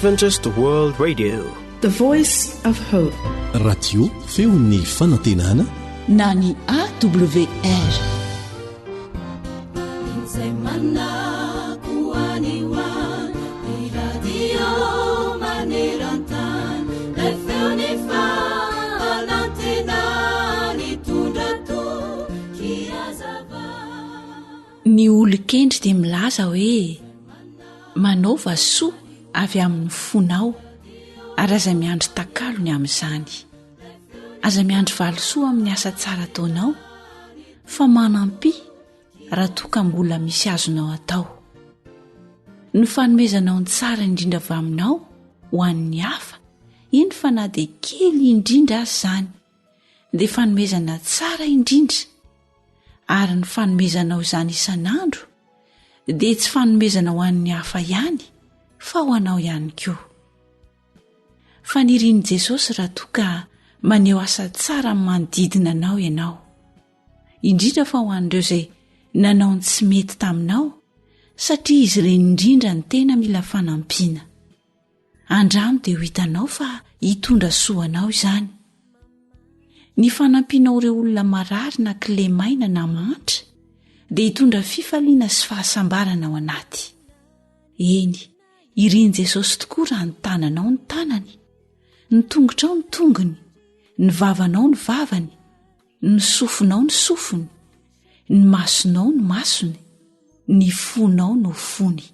Adventist World Radio. The Voice of Hope. Radio feon'ny fanantenana na ny AWR. Izay manako any ho any, ny radio maneran-tany, ilay feon'ny fanantenana nitondra toky hazava. Ny olon-kendry dia milaza hoe manaova soa avy amin'ny fonao ary aza miandry takalo ny amin'izany. Aza miandry valisoa amin'ny asa tsara ataonao fa manampia raha toa ka mbola misy azonao atao. Ny fanomezanao ny tsara indrindra avy aminao ho an'ny hafa, eny fa na dia kely indrindra aza izany, dia fanomezana tsara indrindra ary ny fanomezanao izany isan'andro dia tsy fanomezana ho an'ny hafa ihany fa ho anao ihany koa. Fanirian'i Jesosy raha toa ka maneho asa tsara amin'ny manodidina anao ianao, indrindra fa ho an'ireo izay nanao ny tsy mety taminao satria izy ireny indrindra no tena mila fanampiana. Andramo dia ho hitanao fa hitondra soa anao izany. Ny fanampianao ireo olona marary na kilemaina na mahantra dia hitondra fifaliana sy fahasambarana ao anaty. Eny, irin'i Jesosy tokoa raha ny tananao ny tanany, ny tongotrao ny tongony, ny vavanao ny vavany, ny sofinao ny sofiny, ny masonao ny masony, ny fonao no fony.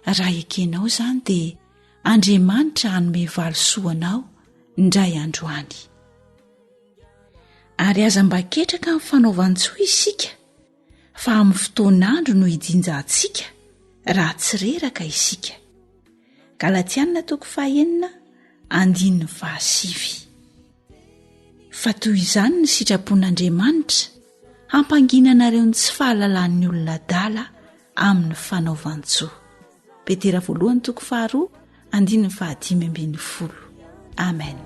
Raha ekenao izany dia Andriamanitra hanome valisoa anao indray andro any. Ary aza mba ketraka amin'ny fanaovan-tsoa isika fa amin'ny fotoan'andro no hijinjantsika raha tsy reraka isika. Galatiana toko fahenina andininy fahasivy. Fa toy izany ny sitrapon'Andriamanitra hampangina anareo ny tsy fahalalan'ny olona adala amin'ny fanaovan-tsoa. Petera voalohany toko faharoa andininy fahadimy ambin'ny folo. Amen.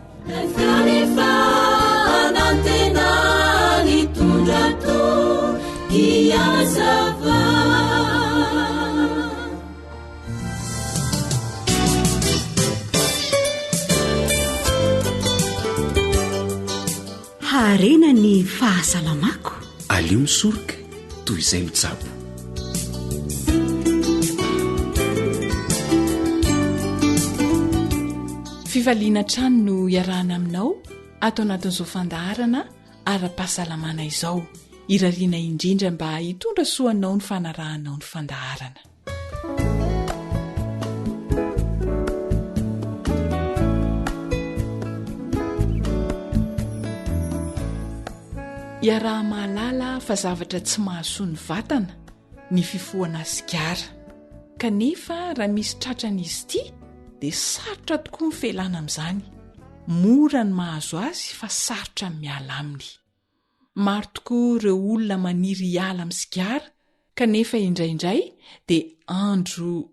Haharena ny fahasalamako. Aleo misoroka toy izay mitsabo. Fifaliana hatrany no iarahana aminao ato anatin'izao fandaharana ara-pahasalamana izao. Irariana indrindra mba hitondra soa anao ny fanarahanao ny fandaharana. Iaraha-mahalala fa zavatra tsy mahasoa ny vatana ny fifohana sigara. Kanefa raha misy tratran'izy ity dia sarotra tokoa ny felana amin'izany. Mora ny mahazo azy fa sarotra ny miala aminy. Maro tokoa ireo olona maniry hiala amin'ny sigara kanefa indraindray dia andro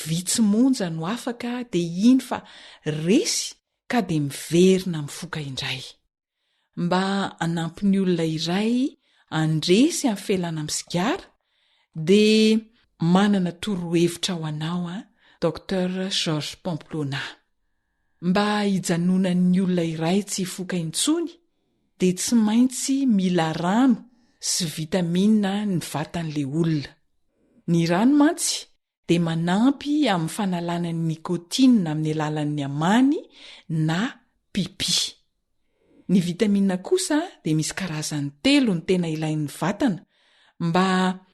vitsy monja no afaka dia iny fa resy ka dia miverina mifoka indray. Mba hanampy ny olona iray handresy amin'ny felana amin'ny sigara dia manana torohevitra ho anao Docteur Georges Pamplona. Mba hijanonan'ny olona iray tsy hifoka intsony dia tsy maintsy mila rano sy vitamina ny vatan'ilay olona. Ny rano mantsy dia manampy amin'ny fanalana ny nicotine amin'ny alalan'ny amany na pipi. Ny vitamina kosa dia misy karazany telo ny tena ilain'ny vatana mba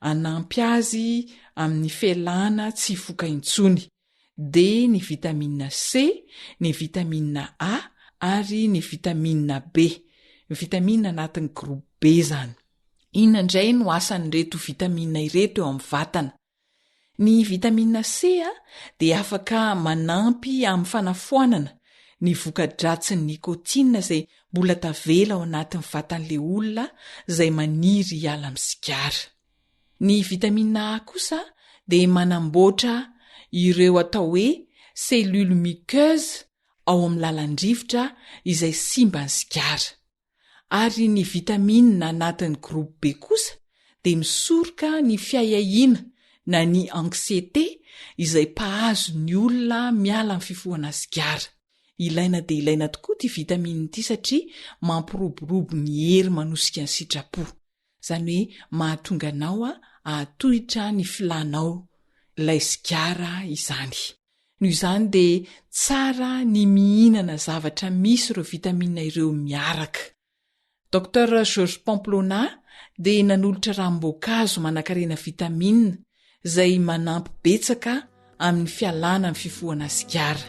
hanampy azy amin'ny fialana tsy hifoka intsony. dia ny vitamina C, ny vitamina A ary ny vitamina B. Ny vitamina anatin'ny groupe B izany. Inona indray no asan'ireto vitamina ireto eo amin'ny vatana? Ny vitamina C dia afaka manampy amin'ny fanafoanana ny voka-dratsin'ny nicotine izay mbola tavela ao anatin'ny vatan'ilay olona izay maniry hiala amin'ny sigara. Ny vitamine A kosa dia manamboatra ireo atao hoe cellules muqueuses ao amin'ny lalan-drivotra izay simban'ny sigara. Ary ny vitamine anatin'ny groupe B kosa dia misoroka ny fiahiahiana. na ny anxiété izay mpahazo ny olona miala amin'ny fifohana sigara. Ilaina dia ilaina tokoa ity vitamine ity satria mampiroborobo ny hery manosika ny sitrapo. Izany hoe mahatonga anao hahatohitra ny filanao ilay sigara izany. Noho izany dia tsara ny mihinana zavatra misy ireo vitamine ireo miaraka. Docteur Georges Pamplona dia nanolotra ranom-boankazo manankarena vitamine izay manampy betsaka amin'ny fialana amin'ny fifohana sigara.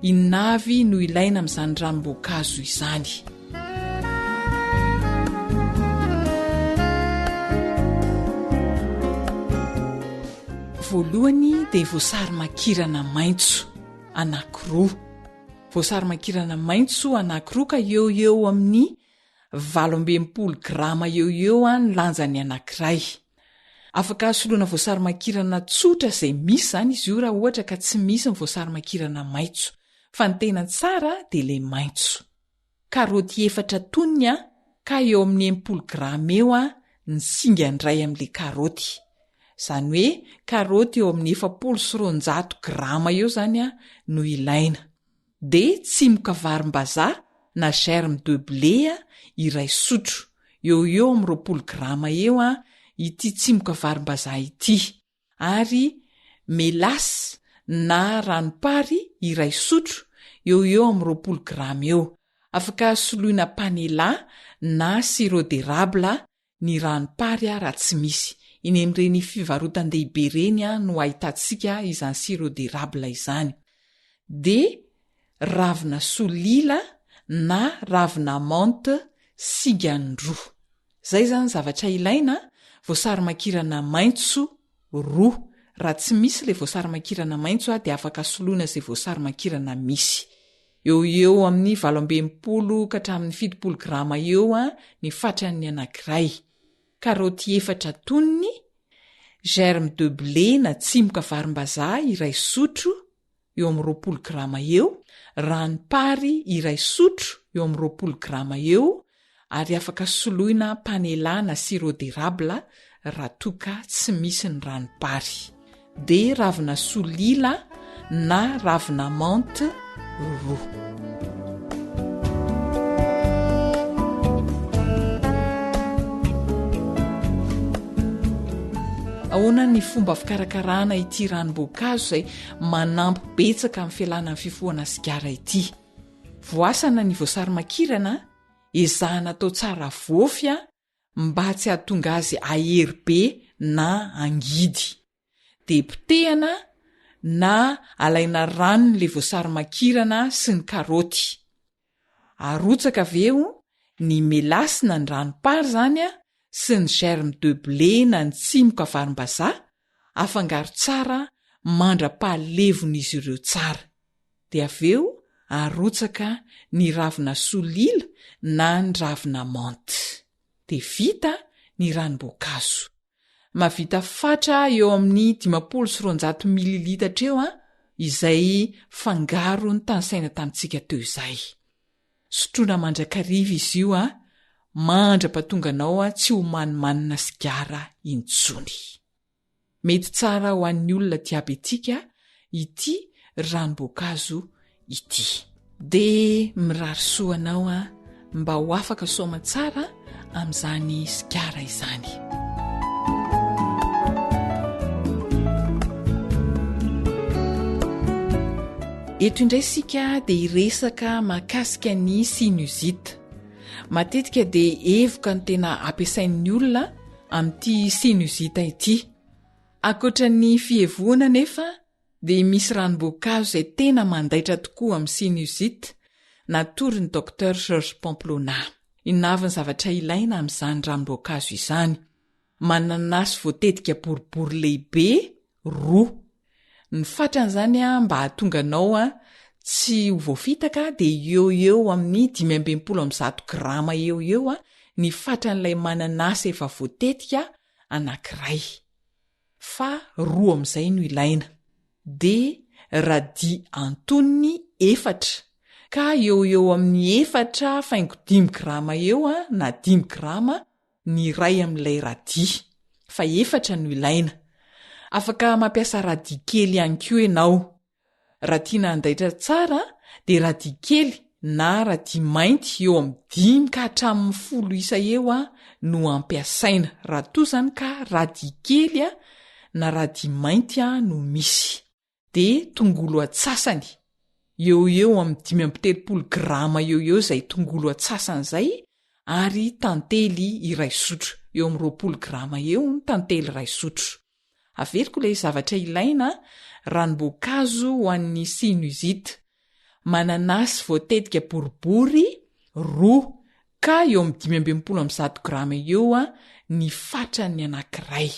Inona avy no ilaina amin'izany ranom-boankazo izany? Voalohany dia voasary makirana maitso anankiroa. Voasary makirana maitso anankiroa ka eo ho eo amin'ny 68 grama eo ho eo ny lanjan'ny anankiray. Afaka soloina voasary makirana tsotra izay misy izany izy io raha ohatra ka tsy misy ny voasary makirana maitso. Fa ny tena tsara dia ilay maitso. Karaoty efatra tonony ka eo amin'ny 60 grama eo ny singany iray amin'ilay karaoty. Izany hoe karaoty eo amin'ny 240 grama eo izany no ilaina. Dia tsimoka varim-bazaha na germe de blé iray sotro, eo ho eo amin'ny 20 grama eo ity tsimoka varim-bazaha ity. Ary mélasse na ranom-pary iray sotro, eo ho eo amin'ny 20 grama eo. Afaka soloina panela na sirop d'érable ny ranom-pary raha tsy misy. Eny amin'ireny fivarotan-dehibe ireny no ahitantsika izany sirop d'érable izany. Dia ravina solila na ravina menthe singany roa. Izay izany ny zavatra ilaina, voasary makirana maitso roa. Raha tsy misy ilay voasary makirana maitso dia afaka soloina izay voasary makirana misy. Eo ho eo amin'ny 68 ka hatramin'ny 70 grama eo ny fatran'ny anankiray. Karaoty efatra tonony, germe de blé na tsimoka varimbazaha iray sotro, eo amin'ny 20 grama eo, ranom-pary iray sotro eo amin'ny 20 grama eo ary afaka soloina panela na sirop d'érable raha toa ka tsy misy ny ranom-pary. Dia ravina solila na ravina menthe roa. Ahoana ny fomba fikarakarana ity ranom-boankazo izay manampy betsaka amin'ny fialana amin'ny fifohana sigara ity? Voasana ny voasary makirana, ezahana atao tsara voafy mba tsy hahatonga azy hahery be na hangidy. Dia potehana na alaina ranony ilay voasary makirana sy ny karaoty. Arotsaka avy eo ny melasy na ny ranom-pary izany sy ny germe de blé na ny tsimoka varimbazaha, afangaro tsara mandra-pahalevon'izy ireo tsara. Dia avy eo arotsaka ny ravina solila na ny ravina menthe. Dia vita ny ranom-boankazo. Mahavita fatra eo amin'ny 250 mililitatra eo izay fangaro notanisaina tamintsika teo izay. Sotroina mandrakariva izy io mandra-pahatonganao tsy ho manimanina sigara intsony. Mety tsara ho an'ny olona diabetika ity ranom-boankazo ity. Dia mirary soa anao aho mba ho afaka soamantsara amin'izany sigara izany. Eto indray isika dia hiresaka mahakasika ny sinusite. Matetika dia evoka no tena ampiasain'ny olona amin'ity sinusite ity. Ankoatra ny fihevohana anefa dia misy ranom-boankazo izay tena mandaitra tokoa amin'ny sinusite, natoron'ny Docteur Georges Pamplona. Inona avy ny zavatra ilaina amin'izany ranom-boankazo izany? Mananasy voatetika boribory lehibe roa. Ny fatrany izany mba hahatonga anao tsy ho voafitaka dia eo ho eo amin'ny 165 grama eo ho eo ny fatran'ilay mananasy efa voatetika anankiray. Fa roa amin'izay no ilaina. Dia radis antonony efatra, ka eo ho eo amin'ny efatra faingo dimy grama eo na dimy grama ny iray amin'ilay radis, fa efatra no ilaina. Afaka mampiasa radis kely ihany koa ianao. Raha tiana handaitra tsara dia radis kely na radis mainty eo amin'ny dimy ka hatramin'ny folo isa eo no ampiasaina, raha toa izany ka radis kely na radis mainty no misy. Dia tongolo atsasany, eo ho eo amin'ny 35 grama eo ho eo izay tongolo atsasany izay ary tantely iray sotro, eo amin'ny 20 grama eo ny tantely iray sotro. Averiko ilay zavatra ilaina, ranom-boankazo ho an'ny sinusite, mananasy voatetika boribory roa ka eo amin'ny 165 grama eo ny fatran'ny anankiray.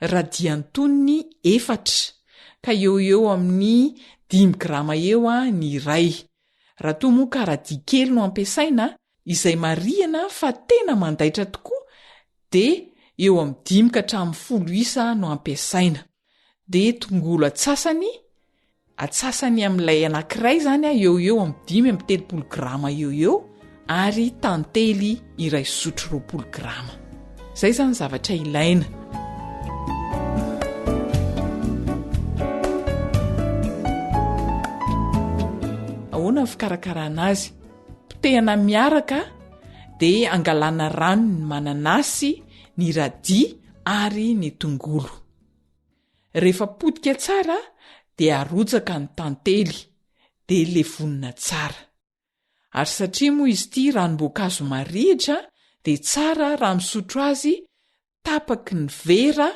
Radiantonony efatra ka eo ho eo amin'ny dimy grama eo ny iray. Raha toa moa ka radis kely no ampiasaina, izay marihana fa tena mandaitra tokoa dia eo amin'ny dimy ka hatramin'ny folo isa no ampiasaina. Dia tongolo atsasany, atsasany amin'ilay anankiray izany eo ho eo amin'ny 35 grama eo ho eo ary tantely iray sotro 20 grama. Izay izany zavatra ilaina. Ahoana ny fikarakarana azy? Potehana miaraka dia angalana rano ny mananasy, ny radis ary ny tongolo. Rehefa potika tsara dia arotsaka ny tantely dia levonina tsara. Ary satria moa izy ity ranom-boankazo marihitra dia tsara raha misotro azy tapaky ny vera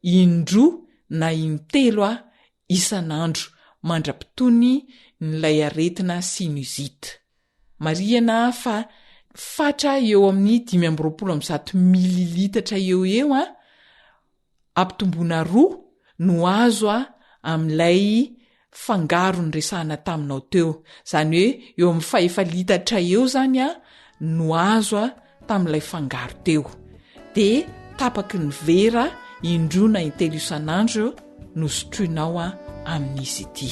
indroa na intelo isan'andro mandra-pitony n'ilay aretina sinusite. Marihana fa fatra eo amin'ny 125 mililitatra eo ho eo ampitomboina roa no azo amin'ilay fangaro niresahana taminao teo. Izany hoe eo amin'ny fahefa litatra eo izany no azo tamin'ilay fangaro teo. Dia tapaky ny vera indroa na intelo isan'andro no sotroinao amin'izy ity.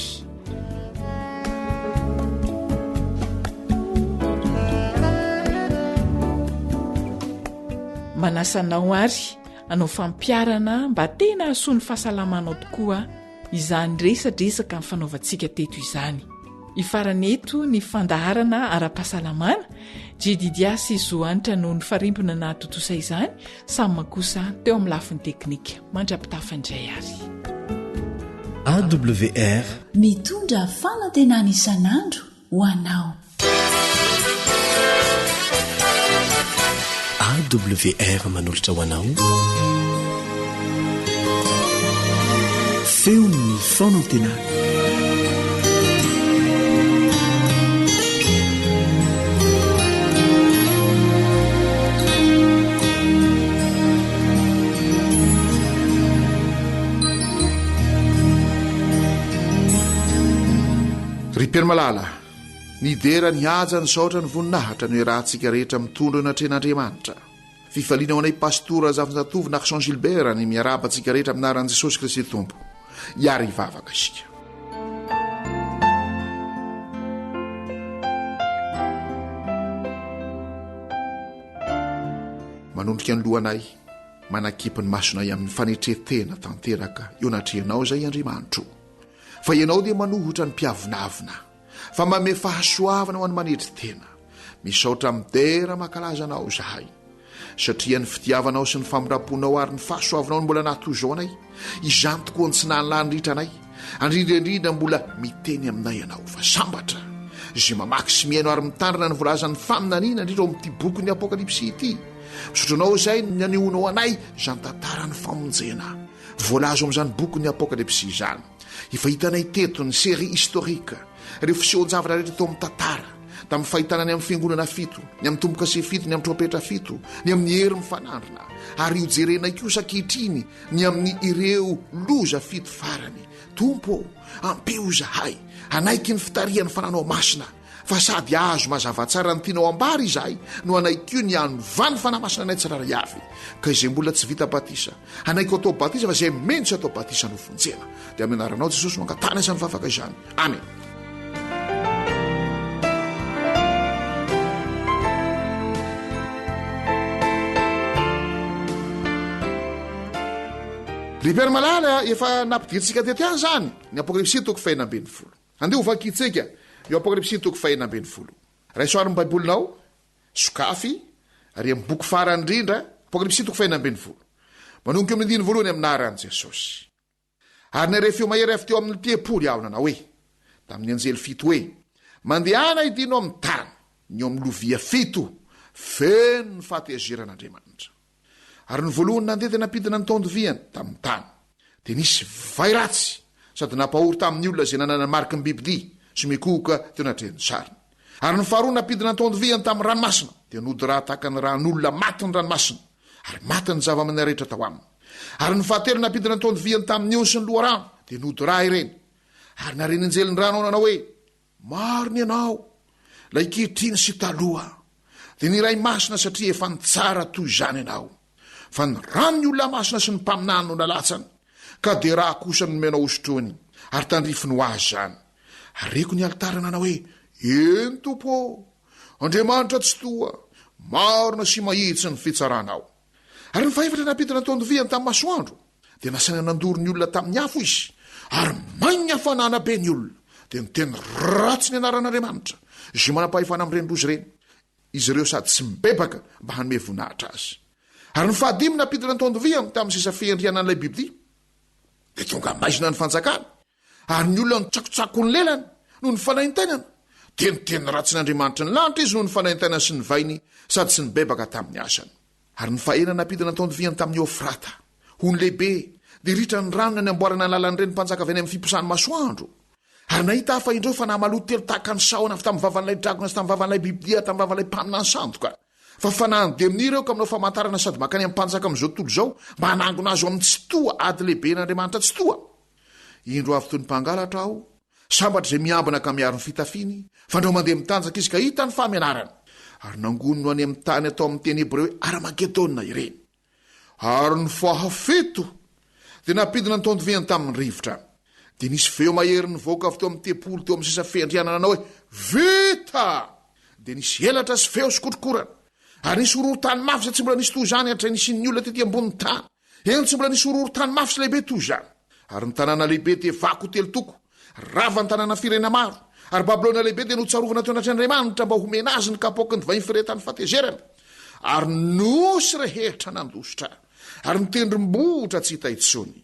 Manasa anao ary hanao fampiharana mba tena hahasoa ny fahasalamanao tokoa izany resadresaka nifanaovantsika teto izany. Hifarana eto ny fandaharana ara-pahasalamana, Jedidia sy Zo Hanitra no nifarimbona nahatontosa izany, Sam kosa teo amin'ny lafiny teknika. Mandra-pitafa indray ary. AWR. Mitondra fanantenana isan'andro ho anao. AWR manolotra ho anao Feon'ny fanantenana. Ry Mpino malala, ny dera, ny haja, ny saotra, ny voninahitra no iarahantsika rehetra mitondra eo anatrehan'Andriamanitra. Fifaliana ho anay Pastora Razafinjatovo Narson Gilbert ny miarahaba antsika rehetra amin'ny anaran'i Jesosy Kristy Tompo. Hiara hivavaka isika. Manondrika ny lohanay, manakipy ny masonay amin'ny fanetren-tena tanteraka eo anatrehanao izay Andriamanitro. Fa Ianao dia manohotra ny mpiavonavona, fa manome fahasoavana ho an'ny manetry tena. Misaotra midera mankalaza Anao izahay, satria ny fitiavanao sy ny famindram-ponao ary ny fahasoavanao no mbola nahatozo anay. Izany tokoa no tsy nahalany ritra anay, indrindra indrindra mbola miteny aminay Ianao fa sambatra izay mamaky sy mihaino ary mitandrina ny voalazan'ny faminaniana, indrindra ao amin'ity bokin'ny Apokalypsy ity. Misaotra Anao izay nanehoanao anay izany tantaran'ny famonjena. Voalaza ao amin'izany bokin'ny Apokalypsy izany. Efa hitanay teto ny série historique, ireo fisehoan-javatra rehetra tao amin'ny tantara, tamin'ny fahitana ny amin'ny fiangonana fito, ny amin'ny tombo-kase fito, ny amin'ny trompetra fito, ny amin'ny hery mifanandrina, ary hojerenay kosa ankehitriny ny amin'ny ireo loza fito farany. Tompo ô, ampio izahay hanaiky ny fitarihan'ny Fananao Masina, fa sady hahazo mazava tsara ny tianao ambara izahay no hanaiky koa ny hanovan'ny Fanahy Masina anay tsirairay avy, ka izay mbola tsy vita batisa, hanaiky ho atao batisa fa izay mino tsy atao batisa no vonjena. Dia amin'ny anaranao Jesosy no angatahana izany vavaka izany. Amen. Ry Père malala, efa nampidirintsika teto ihany izany ny Apokalypsy toko fahenina ambinifolo. Andeha ho vakintsika io Apokalypsy toko fahenina ambinifolo. Raiso ary ny Baibolinao, sokafy, ary amin'ny boky farany indrindra, Apokalypsy toko fahenina ambinifolo. Manomboka eo amin'ny andininy voalohany amin'ny anaran'i Jesosy. Ary nahare feo mahery avy teo amin'ny tempoly aho nanao hoe, tamin'ny anjely fito hoe, Mandehana hidino amin'ny tany, ny eo amin'ny lovia fito, feno ny fahatezeran'Andriamanitra. Ary ny voalohany nandeha dia nampidina ny taon-doviany tamin'ny tany. Dia nisy vay ratsy sady nampahory tamin'ny olona izay nanana ny mariky ny bibidia sy mikohoka teo anatrehan'ny sariny. Ary ny faharoa nampidina ny taon-doviany tamin'ny ranomasina, dia nody rà tahaka ny ràn'olona maty ny ranomasina, ary maty ny zava-maneno rehetra tao aminy. Ary ny fahatelo nampidina ny taon-doviany tamin'ny ony sy ny loharano, dia nody rà ireny. Ary nahare ny anjelin'ny rano aho nanao hoe, Marina ianao, ilay ankehitriny sy taloha, dia ny Iray Masina satria efa nitsara toy izany ianao. Fa ny ran'ny olona masina sy ny mpaminany no nalatsany, ka dia rà kosa no nomenao hosotroiny, ary tandrifiny ho azy izany. Ary reko ny alitara nanao hoe, Eny, Tompo ô, Andriamanitra Tsitoha, marina sy mahitsy ny fitsaranao. Ary ny fahefatra nampidina ny taon-doviany tamin'ny masoandro, dia nasaina nandoro ny olona tamin'ny afo izy, ary may ny hafanana be ny olona, dia niteny ratsy ny anaran'Andriamanitra, izay manam-pahefana amin'ireny loza ireny, izy ireo sady tsy mibebaka mba hanome voninahitra azy. Ary ny fahadimy nampidina ny taon-doviany tamin'ny sisa fiandrianan'ilay bibidia, dia tonga maizina ny fanjakany, Ary ny olona nitsakotsako ny lelany noho ny fanaintainana, dia niteny ratsy ny Andriamanitry ny lanitra izy noho ny fanaintainany sy ny vainy sady tsy nibebaka tamin'ny asany. Ary ny fahenina nampidina taon-doviany tamin'i Eofrata, ony lehibe, dia ritra ny rano nanamboarana ny lalan'ireny mpanjaka avy any amin'ny fiposahan'ny masoandro. Ary nahita aho fa indreo fanahy maloto telo tahaka ny sahona avy tamin'ny vavan'ilay dragona sy tamin'ny vavan'ilay bibidia ary tamin'ny vavan'ilay mpaminany sandoka. Fa fanahin'ny demonia ireo ka manao famantarana sady mankany amin'ny mpanjaka amin'izao tontolo izao mba hanangona azy ho amin'ny Tsitoha, ady lehiben'Andriamanitra Tsitoha. Indro avy toy ny mpangalatra aho, sambatra izay miambina ka miaro ny fitafiany, fandrao mandeha mitanjaka izy ka hita ny fahamenarany. Ary nangoniny ho any amin'ny tany atao amin'ny teny hebreo hoe Aramagedona ireny. Ary ny fahafito dia nampidina ny taon-doviany tamin'ny rivotra. Dia nisy feo mahery nivoaka avy teo amin'ny tempoly teo amin'ny sisa fiandrianana nanao hoe, Vita! Dia nisy elatra sy feo sy kotrokorana. Ary nisy horohorontany mafy izay tsy mbola nisy toy izany hatrizay nisian'ny olona tety ambonin'ny tany. Eny, tsy mbola nisy horohorontany mafy sy lehibe toy izany. Ary ny tanàna lehibe dia vaky ho telo toko, rava ny tanàna firenena maro, ary Babylona lehibe dia notsarovana teo anatrehan'Andriamanitra mba homena azy ny kapoaky ny divain'ny firehetan'ny fahatezerany. Ary ny nosy rehetra nandositra, ary ny tendrombohitra tsy hita intsony.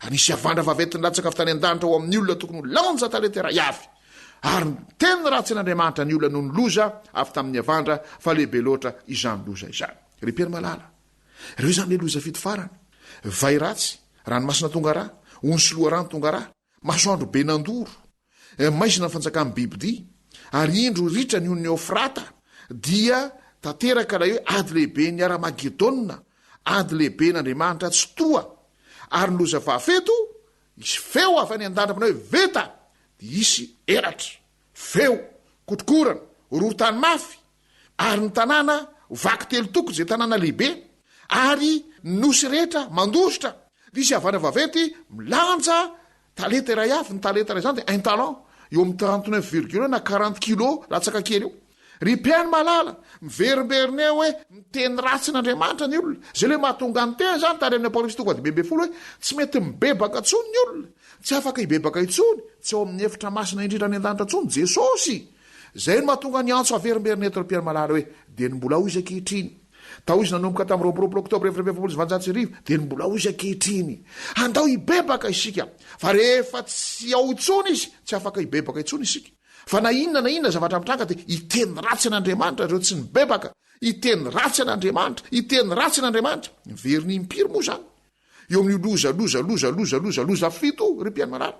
Ary nisy havandra vaventy nilatsaka avy tany an-danitra ho amin'ny olona tokony ho lanja talenta iray avy. Ary niteny ratsy an'Andriamanitra ny olona noho ny loza avy tamin'ny havandra, fa lehibe loatra izany loza izany. Ry Pierre malala, ireo izany ilay loza fito farany, vay ratsy, ranomasina tonga rà, ony sy loharano tonga rà, masoandro be nandoro, maizina ny fanjakan'ny bibidia, ary indro ritra ny onin'i Eofrata, dia tanteraka ilay hoe ady lehiben'i Aramagedona, ady lehiben'Andriamanitra Tsitoha, ary ny loza fahafito, hisy feo avy any an-danitra manao hoe vita, dia hisy elatra, feo, kotrokorana, horohorontany mafy, ary ny tanàna vaky telo toko izay tanàna lehibe, ary ny nosy rehetra mandositra, dia hisy havandra vaventy milanja talenta iray avy, ny talenta iray izany dia un talent, eo amin'ny 39 virgule na 40 kilo latsaka kely eo. Ry mpihaino malala, miverimberina eo hoe miteny ratsy an'Andriamanitra ny olona. Izay ilay mahatonga ny teny izany tany amin'ny Apokalypsy toko fahadimy 15 hoe tsy mety mibebaka intsony ny olona, tsy afaka hibebaka intsony, tsy ao amin'ny efitra masina indrindra any an-danitra intsony Jesosy. Izay no mahatonga ny antso averimberina eto ry mpihaino malala hoe dia ny mbola ao izy ankehitriny. Tao izy nanomboka tamin'ny 22 oktobra 1844 dia ny mbola ao izy ankehitriny. Andao hibebaka isika fa rehefa tsy ao intsony izy tsy afaka hibebaka intsony isika. Fa na inona na inona zavatra mitranga dia hiteny ratsy an'Andriamanitra ireo tsy nibebaka, hiteny ratsy an'Andriamanitra, hiteny ratsy an'Andriamanitra. Miverina impiry moa izany? Eo amin'io loza, loza, loza, loza, loza, loza fito ry mpihaino malala.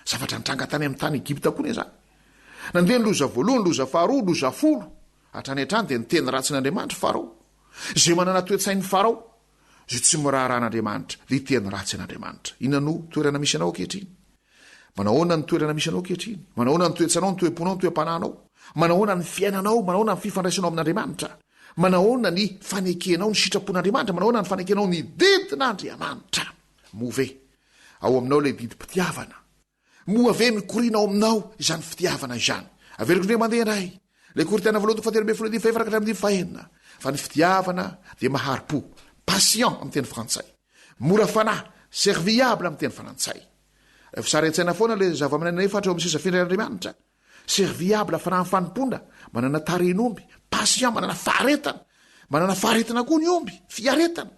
Zavatra nitranga tany amin'ny tany Egypta koa anie izany. Nandeha ny loza voalohany, loza faharoa, loza folo. Hatrany hatrany dia niteny ratsy an'Andriamanitra Farao. Izay manana toe-tsain'i Farao, izay tsy miraharaha an'Andriamanitra, dia hiteny ratsy an'Andriamanitra. Inona no toerana misy anao ankehitriny? Manao ahoana ny toerana misy anao ankehitriny? Manao ahoana ny toe-tsainao, ny toe-ponao, ny toe-panahinao? Manao ahoana ny fiainanao? Manao ahoana ny fifandraisanao amin'Andriamanitra? Manao ahoana ny fanekenao ny sitrapon'Andriamanitra? Manao ahoana ny fanekenao ny didin'Andriamanitra? Moa ve ao aminao ilay didim-pitiavana? Moa ve mikoriana ao aminao izany fitiavana izany? Averiko indray mandeha indray, ilay Korintiana voalohany toko fahatelo ambin'ny folo andininy fahefatra ka hatramin'ny andininy fahenina, fa ny fitiavana dia mahari-po, patient amin'ny teny frantsay, mora fanahy, Serviable amin'ny teny frantsay. Rehefa sary an-tsaina foana ilay zavamaneno efatra eo amin'ny seza fendren'Andriamanitra. Serviable fanahy fanompoana, manana tarehin'omby, patient, manana faharetana. Manana faharetana koa ny omby, fiaretana.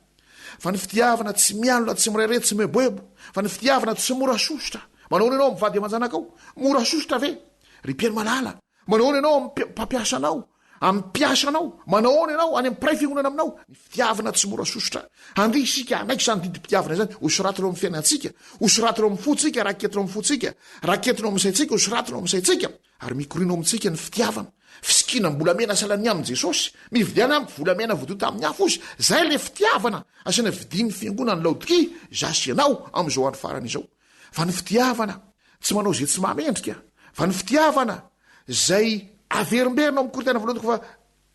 Fa ny fitiavana tsy mialona, tsy mirehareha, tsy mieboebo. Fa ny fitiavana tsy mora sosotra. Manao ahoana ianao amin'ny vady aman-janakao? Mora sosotra ve? Ry mpihaino malala, manao ahoana ianao amin'ny mpampiasa anao? Amin'ny mpiasa anao? Manao ahoana ianao any amin'ny mpiray fiangonana aminao? Ny fitiavana tsy mora sosotra. Andeha isika hanaiky izany didim-pitiavana izany, hosoratana eo amin'ny fiainantsika, hosoratana eo amin'ny fontsika, raketina ao amin'ny fontsika, raketina ao amin'ny saintsika, hosoratana ao amin'ny saintsika. Ary mikoriana ao amintsika ny fitiavana, fisikinam-bolamena sahala ny amin'i Jesosy. Mividiana amiko volamena voadio tamin'ny afo izy. Izay ilay fitiavana asaina vidian'ny fiangonan'i Laodikia, izaho sy ianao, amin'izao andro farany izao. Fa ny fitiavana tsy manao izay tsy mahamendrika, fa ny fitiavana izay averimberina ao amin'ny Korintiana voalohany toko faha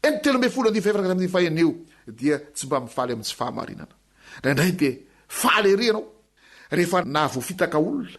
13 andininy fahefatra ka hatramin'ny andininy fahenina io dia tsy mba mifaly amin'ny tsy fahamarinana. Indraindray dia faly ery ianao rehefa nahavoafitaka olona,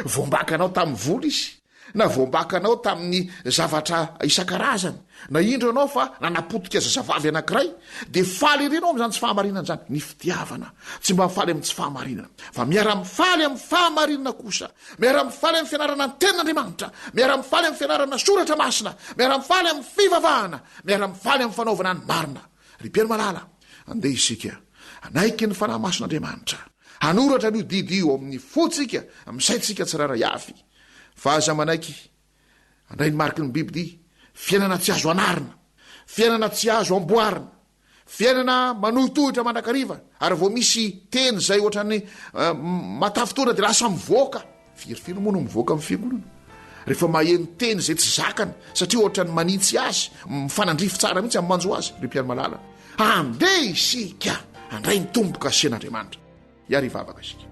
voambaka anao tamin'ny vola izy, na voambaka anao tamin'ny zavatra isan-karazany, na indro ianao fa nanapotika zazavavy anankiray, dia faly ery ianao amin'izany tsy fahamarinana izany. Ny fitiavana tsy mba mifaly amin'ny tsy fahamarinana, fa miara-mifaly amin'ny fahamarinana kosa, miara-mifaly amin'ny fianarana ny Tenin'Andriamanitra, miara-mifaly amin'ny fianarana Soratra Masina, miara-mifaly amin'ny fivavahana, miara-mifaly amin'ny fanaovana ny marina. Ry mpihaino malala, andeha isika hanaiky ny Fanahy Masin'Andriamanitra, hanoratra an'io didy io ao amin'ny fontsika, amin'ny saintsika tsirairay avy. Fa aza manaiky handray ny mariky ny bibidia, fiainana tsy azo anarina, fiainana tsy azo amboarina, fiainana manohitohitra mandrakariva, ary vao misy teny izay ohatran'ny matafintohina dia lasa mivoaka. Firifiry moa no mivoaka amin'ny fiangonana rehefa maheno teny izay tsy zakany satria ohatran'ny manitsy azy, mifanandrify tsara mihitsy amin'ny manjo azy. Ry mpihaino malala, andeha isika handray ny tombo-kasen'Andriamanitra. Hiary hivavaka isika.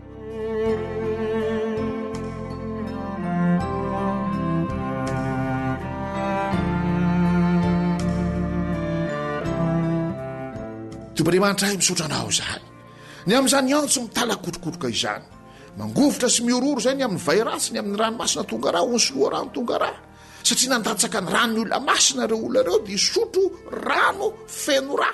Tompo Andriamanitra ahy, misaotra anao izahay. Ny amin'izany antso mitalakotrokotroka izany. Mangovitra sy mihorohoro izay ny amin'ny vay ratsy, ny amin'ny ranomasina tonga rà, ony sy loharano tonga rà. Satria nandatsaka ny ran'ny olona masina ireo olona ireo dia hisotro rano feno rà.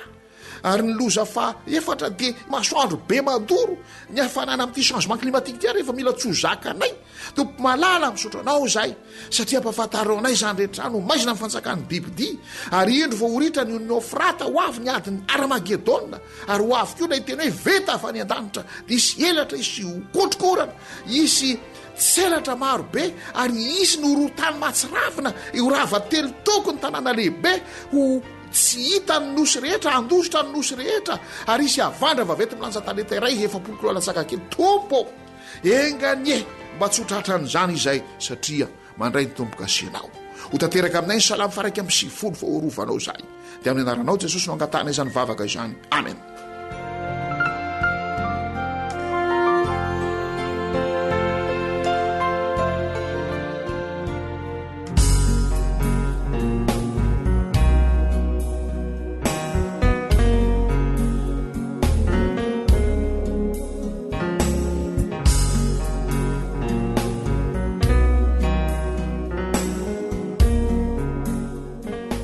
Ary ny loza faha efatra dia masoandro be mandoro, ny hafanana amin'ity changement climatique ity ary efa mila tsy ho zakanay. Tompo malala misaotra anao izahay satria ampahafantarinao anay izany rehetra izany ho maizina ny fanjakan'ny bibidia. Ary indro fa ho ritra ny onin'i Eofrata, ho avy ny adin'i Aramagedona, ary ho avy koa ilay teny hoe veta avy any an-danitra, dia hisy elatra, hisy kotrokorana, hisy tselatra maro be, ary hisy ny horohorontany mahatsiravina, ho rava telotoko ny tanàna lehibe, ho Tsy hita ny nosy rehetra, handositra ny nosy rehetra, ary hisy havandra vaventy milanja talenta iray 40 kilao latsaka kely. Tompo ô, enga anie mba tsy ho tratran'izany izay, satria mandray ny tombo-kasenao. Ho tanteraka aminay ny Salamo faha 91 fa ho arovanao izahay. Dia amin'ny anaranao Jesosy no angatahanay izany vavaka izany. Amen.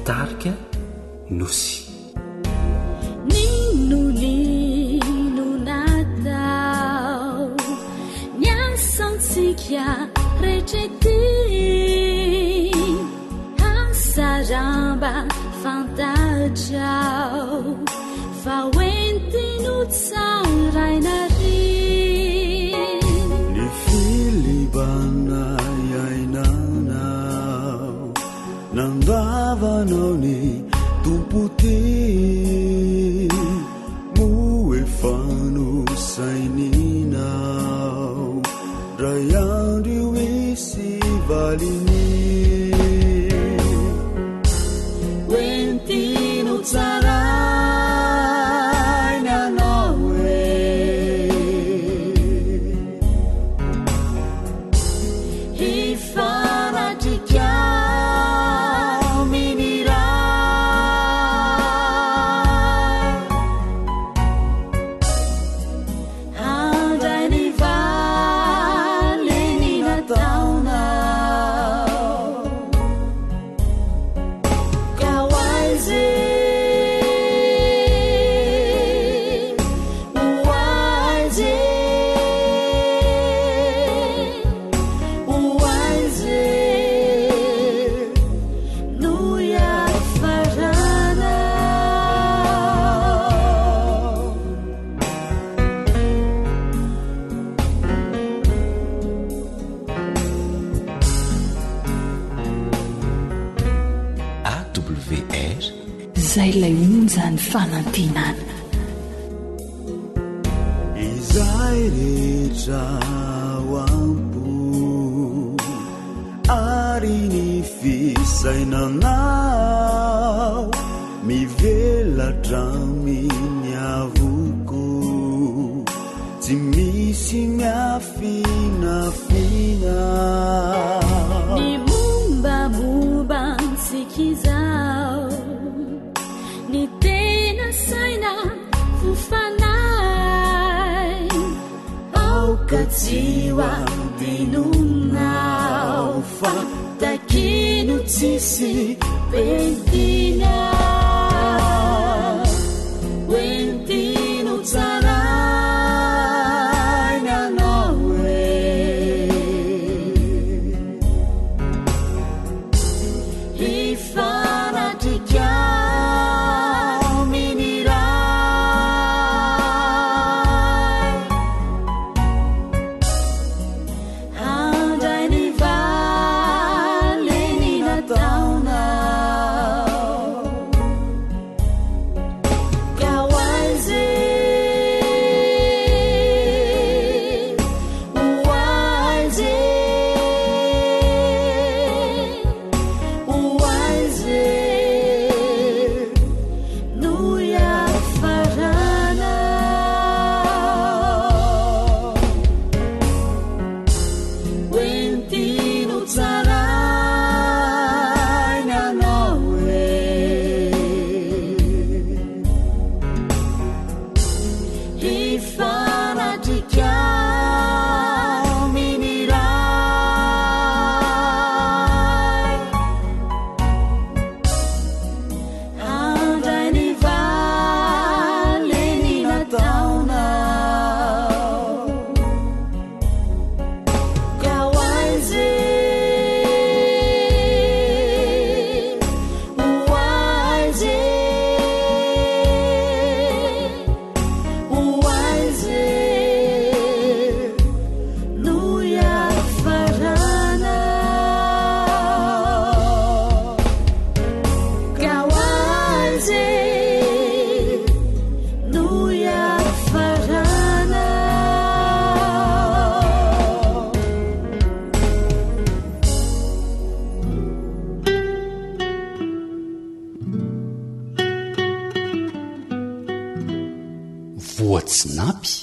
Tarika Nosy. N'inon'inona atao, ny asantsika rehetra ety, hasaramba fantatrao fa hoentiny ho tsaraina ry. Ny filibana iainanao. Nandavanao ny Tompo tia, moa efa nosaininao, ndray andro io hisy valiny. Hoentiny ho tsaraina anao e. Hifanatrika amin'ny Ray. Izay ilay onjan'ny fanantenana. Izay rehetra ao am-po ary ny fisainanao mivelatra amin'ny avoko tsy misy miafinafina. Ny mombamomba antsika izao, ny tena saina fo fanahy, aoka tsy ho adinonao fa takino tsisy pentina. Hoentino tsaraina anao e. Hifanatrika amin'ny Ray. Handray ny valiny nataonao. Ka ho aiza e, ho aiza e, ho aiza e no hiafarana. Hoentino tsaraina anao e. Hifanatrika amin'ny Ray. Handray ny valiny nataonao. Ka ho aiza e, ho aiza e, ho aiza e no hiafarana. Ka ho aiza e no hiafarana. Voatsinapy.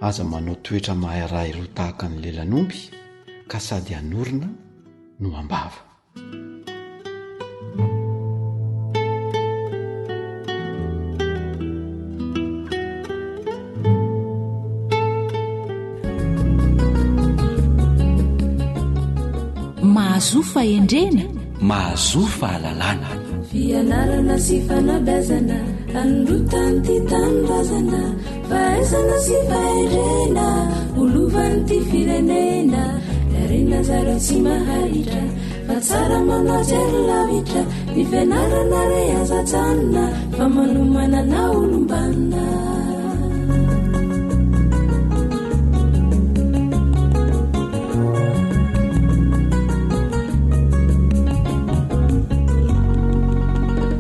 Aza manao toetra mahay raha iroa tahaka ny lelan'omby ka sady hanorina no ambava. Mahazoa fahendrena. Mahazoa fahalalana. Fianarana sy fanabeazana anorotan'ity tanindrazana Fahaizana sy fahendrena ho lovan'ity firenena Rarina zareo tsy maharitra fa tsara manao jery lavitra Ny fianarana re aza ajanona fa manomana na olom-banona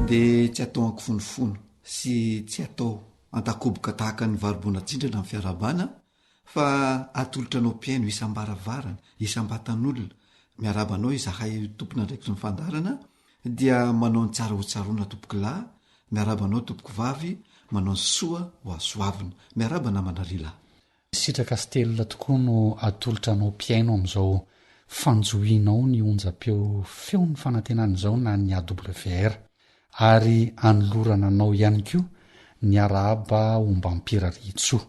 Dia tsy atao ankifonofono sy tsy atao Antakoboka tahaka ny varibonan-tsindrana ny fiarahabana fa atolotra anao mpihaino isam-baravarana, isam-batan'olona. Miarahaba anao izahay tompon'andraikitry ny fandaharana dia manao ny tsara ho tsaroana tompokolahy, miarahaba anao tompokovavy, manao ny soa ho hasoavina. Miarahaba namana Rila. Sitraka sy telina tokoa no atolotra anao mpihaino amin'izao fanjohianao ny onjam-peo Feon'ny Fanantenana izao na ny AWR. Ary anolorana anao ihany koa ny arahaba ombam-pirarian-tsoa.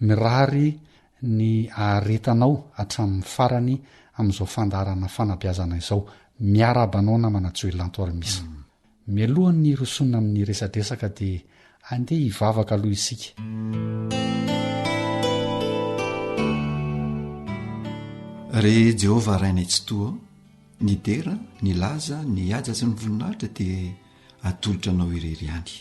Mirary ny aharetanao hatramin'ny farany amin'izao fandaharana fanabeazana izao. Miarahaba anao namana Joelanto Armisa. Mialohan'ny hirosoana amin'ny resadresaka dia andeha hivavaka aloha isika. Ry Jehovah Rainay Tsitoha, ny dera, ny laza, ny haja sy ny voninahitra dia atolotra Anao irery ihany.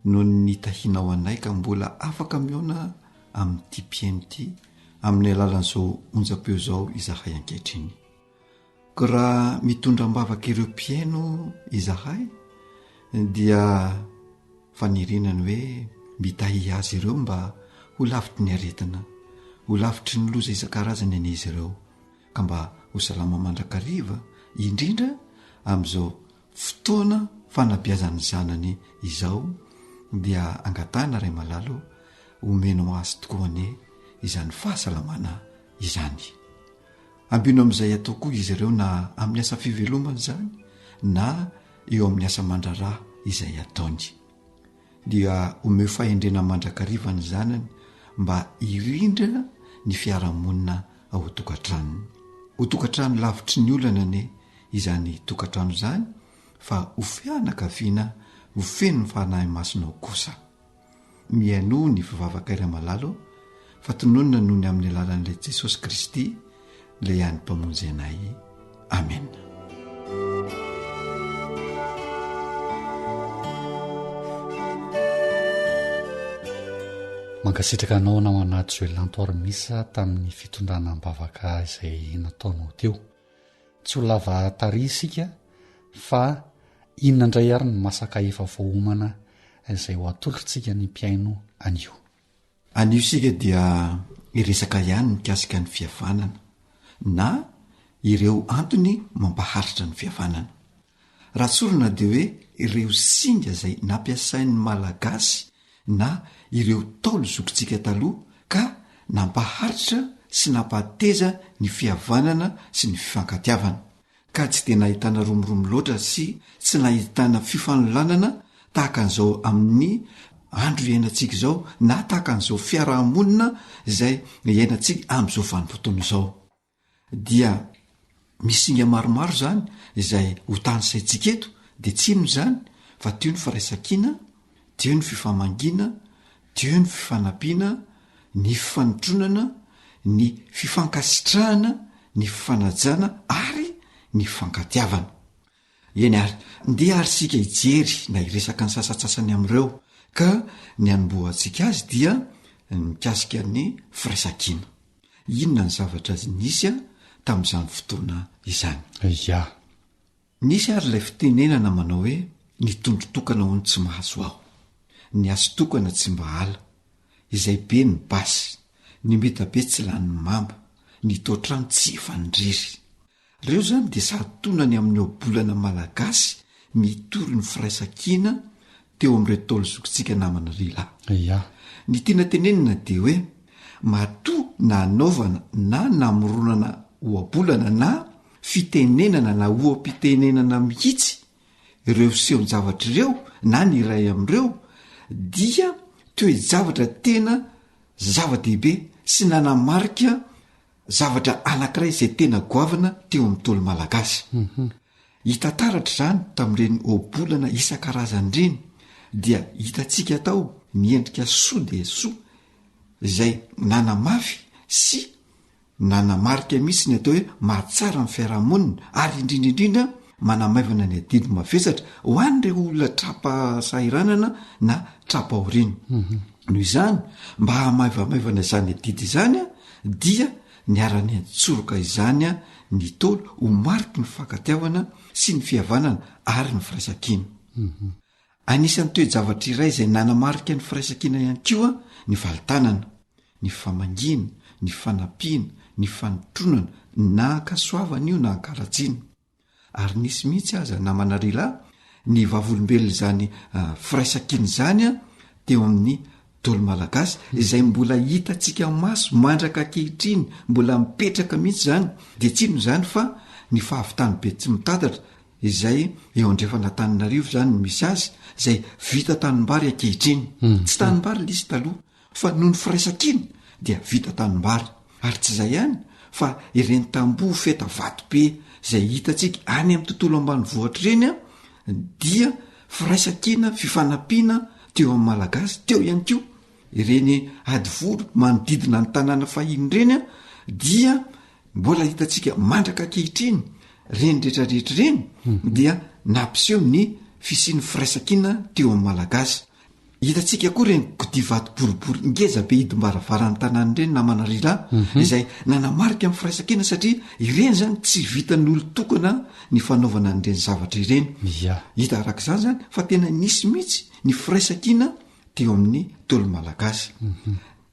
Noho ny nitahianao anay ka mbola afaka mihaona amin'ity mpihaino ity amin'ny alalan'izao onjam-peo izao izahay ankehitriny. Ko raha mitondra am-bavaka ireo mpihaino izahay dia faniriana ny hoe mitahia azy ireo mba ho lavitry ny aretina, ho lavitry ny loza isan-karazany anie izy ireo ka mba ho salama mandrakariva indrindra amin'izao fotoana fanabeazan'ny zanany izao dia angatahana Ray malala o, omenao azy tokoa anie izany fahasalamana izany. Ambino amin'izay atao koa izy ireo na amin'ny asa fivelomana izany na eo amin'ny asa aman-draharaha izay ataony. Dia omeo fahendrena mandrakariva ny zanany mba hirindra ny fiarahamonina ao an-tokantranony. Ho tokantrano lavitry ny olana anie izany tokantrano izany fa ho fianakaviana ho feno ny Fanahy Masina ao kosa. Mihainoa ny fivavakay ray malala ô, fa tononina noho ny amin'ny alalan'ilay Jesosy Kristy, ilay hany Mpamonjy anay. Amena. Mankasitraka anao namana Joelanto Armisa tamin'ny fitondrana am-bavaka izay nataonao teo. Tsy ho lava tary isika fa inona indray ary ny masaka efa voaomana izay ho atolotritsika ny mpihaino anio? Anio isika dia hiresaka ihany mikasika ny fihavanana na ireo antony mampaharitra ny fihavanana. Raha tsorina dia hoe ireo singa izay nampiasain'ny Malagasy na ireo Ntaolo zokintsika taloha ka nampaharitra sy nampahateza ny fihavanana sy ny fifankatiavana, ka tsy dia nahitana romoromo loatra sy tsy nahitana fifanolanana tahaka an'izao amin'ny andro iainantsika izao na tahaka an'izao fiarahamonina izay iainantsika amin'izao vanim-potoana izao. Dia misy singa maromaro izany izay ho tanisaintsika eto dia tsy inona izany fa teo ny firaisankina, teo ny fifamangiana, teo ny fifanampiana, ny fifanotronana, ny fifankasitrahana, ny fifanajana ary ny fifankatiavana. Eny ary, ndeha ary isika hijery na hiresaka ny sasantsasany amin'ireo ka ny hanombohantsika azy dia ny mikasika ny firaisankina. Inona ny zavatra nisy tamin'izany fotoana izany? Ya. Nisy ary ilay fitenenana manao hoe ny tondro tokana hono tsy mahazo aho. Ny hazo tokana tsy mba ala. Izay be ny basy. Ny mitabe tsy lanin'ny mamba. Ny tao-trano tsy efan'ny-drery. Reo zany dia sahatonany amin'ny ohabolana malagasy mitory ny firaisankina teo amin'ireo Ntaolo zokintsika namana ry lahy. Ia. Ny tiana tenenina dia hoe matoa nanaovana na namoronana ohabolana na fitenenana na oha-pitenenana mihitsy ireo sehon-javatra ireo na ny iray amin'ireo dia toe-javatra tena zava-dehibe sy nanamarika Zavatra anankiray izay tena goavana teo amin'ny Ntaolo malagasy. Hita taratra izany tamin'ireny ohabolana isan-karazany ireny, dia hitantsika tao ny endrika soa dia soa izay nanamafy sy nanamarika mihitsy ny atao hoe mahatsara ny fiarahamonina ary indrindra indrindra manamaivana ny adidy mavesatra ho an'ireo olona tra-pahasahiranana na tra-pahoriana. Noho izany, mba hahamaivamaivana izany adidy izany dia niara-niantsoroka izany ny Ntaolo ho mariky ny fankatiavana sy ny fihavanana ary ny firaisankina. Anisan'ny toe-javatra iray izay nanamarika ny firaisankina ihany koa ny valintanana, ny famangiana, ny fanampiana, ny fanotronana, na an-kasoavana io na an-karatsiana. Ary nisy mihitsy aza namana ry lahy ny vavolombelona izany firaisankina izany teo amin'ny Ntaolo malagasy izay mbola hitantsika maso mandraka ankehitriny, mbola mipetraka mihitsy izany, dia tsy inona izany fa ny fahavitan'ny Betsimitatatra izay eo andrefan'Antananarivo izany no misy azy, izay vita tanimbary ankehitriny. Tsy tanimbary ilay izy taloha fa noho ny firaisankina dia vita tanimbary. Ary tsy izay ihany fa ireny tamboho feta vato be izay hitantsika any amin'ny tontolo ambanivohitra ireny dia firaisankina, fifanampiana teo amin'ny Malagasy, teo ihany koa ireny hadivory manodidina ny tanàna fahiny ireny dia mbola hitantsika mandraka ankehitriny ireny rehetrarehetra ireny dia nampiseho ny fisian'ny firaisankina teo amin'ny Malagasy. Hitantsika koa ireny kodia vato boribory ngeza be hidim-baravaran'ny tanàna ireny namana Rila, izay nanamarika ny firaisankina satria ireny izany tsy vitan'ny olon-tokana ny fanaovana an'ireny zavatra ireny. Ia. Hita araka izany izany fa tena nisy mihitsy ny firaisankina teo amin'ny Ntaolo malagasy.